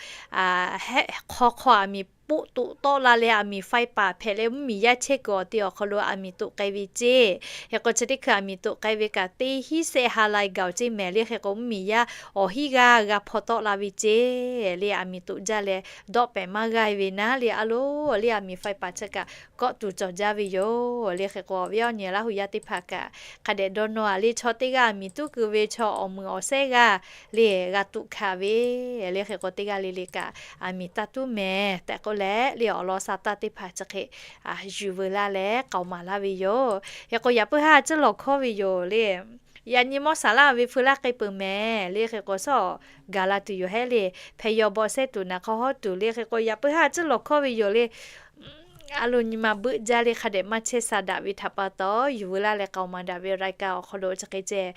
hk'aw hk'aw aˬ miˍ poˆ toꞈ tawˆ la leh aˬ miˍ faiˇ paˍ hpehꞈ leh mvuhˇmiˬ yaˇ chehˇ kuiˬ awˬ te awˬ hk'aw lo aˬ miˍ toꞈ k'ai ve ceˇ. Hk'e k'o chi teˇ hkui aˬ miˍ toꞈ k'ai ve kaꞈ teˇ hinˉ sehˆ ha lai gaˬ-oˬ ceˇ mehˍ le. Hk'e k'o mvuhˇmiˬ yaˇ awˬ hinˉ g'aˇ g'a hpaw tawˆ la ve ceˇ le, aˬ miˍ toꞈ jaˇ leh dawˆ pehˍ maˇ g'aˇ ve naˉ le. A loˍ le aˬ miˍ faiˇ paˍ chi kaꞈ kawˆ tuˬ cawˬ jaˇ ve yoˬ le. Hk'e k'o awˬ viˉ awˬ nyi Laˇ hu yaˇ teˇ hpaˍ kaꞈ hk'a dehꞈ dawˇ nawˇ a le. Chaw teˇ g'aˇ aˬ miˍ tuˉ keu ve chaw awˬ muiˬ awˬ sehˉ g'aˇ le g'a tuꞈ hkanˍ ve le. Hk'e k'o teˇ g'aˇ le le kaꞈ aˬ miˍ taˇ tuˉ mehˍ tehꞈ k'oˆ leh le awˬ lawn sa taˇ teˇ hpaˍ chi hk'e yuˬ veu laˇ leh k'aoˍ maˍ laˇ ve yoˬ. Hk'e k'o yaꞈ puiˉ haˉ tcuhˉ lawˬ hkawˉ ve yoˬ le. Yaꞈ nyi mawˇ shaˍ laˇ ve hpu laˇ k'ai peuˬ mehˍ le. Hk'e k'o shawˉ gaˬ la tuˬ yoˬ hehˉ le. Hpehꞈ yaw bawꞈ sehˉ tuˬ naˍ hk'aw hawˉ tuˬ le. Hk'e k'o yaꞈ puiˉ haˉ tcuhˉ lawˬ hkawˉ ve yoˬ le. A loˍ nyi ma beuˆ jaˇ le hk'a dehꞈ maˇ chehˇ sha daꞈ ve htaꞈ pa taw yuˬ veu laˇ leh k'aoˍ maˍ daꞈ ve รายการ awˬ hk'aw lo chi hk'e ceh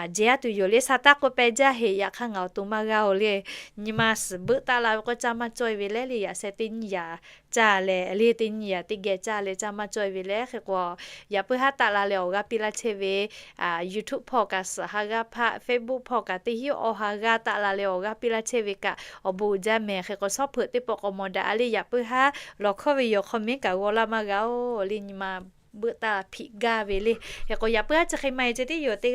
jehˇ a tuˬ yoˬ le. Sa taˇ k'oˆ peh jaˇ heꞈ, yaꞈ hk'aˇ ngaˬ awˬ to maˇ g'aˇ-oˬ le. Nyi ma suhˍ beuˆ taˇ la ve k'o caˇ maˇ cawˇ-e ve leh le, yaꞈ sheh teˇ nyiˇ yaꞈ caˇ leh le teˇ nyiˇ yaꞈ teˇ geh caˇ leh caˇ maˇ cawˇ-e ve leh. Hk'e k'o yaꞈ puiˉ haˉ taˆ la leh awˬ g'aˇ piˇ laˇ chehˇ ve YouTube hpawˇ kaꞈ suhˍ ha g'aˇ hpaˆ, Facebook hpawˇ kaꞈ teˇ hinˉ awˬ ha g'aˇ taˆ la leh awˬ g'aˇ piˇ laˇ chehˇ ve kaꞈ awˬ bon uiˍ jaˇ mehˍ. Hk'e k'o shawˉ hpeuꞈ teˇ pawˆ k'awꞈ mawˬ daꞈ a le. Yaꞈ puiˉ haˉ lawˬ hkawˇ ve yoˬ, comment kaꞈ g'aw laˇ maˇ g'a-oˬ le. Nyi ma beuˆ taˇ hpiꞈ gaˇ ve le. Hk'e k'o yaꞈ puiˉ haˉ chi hk'e maˇ heˆ ceh tiˉ yoˬ te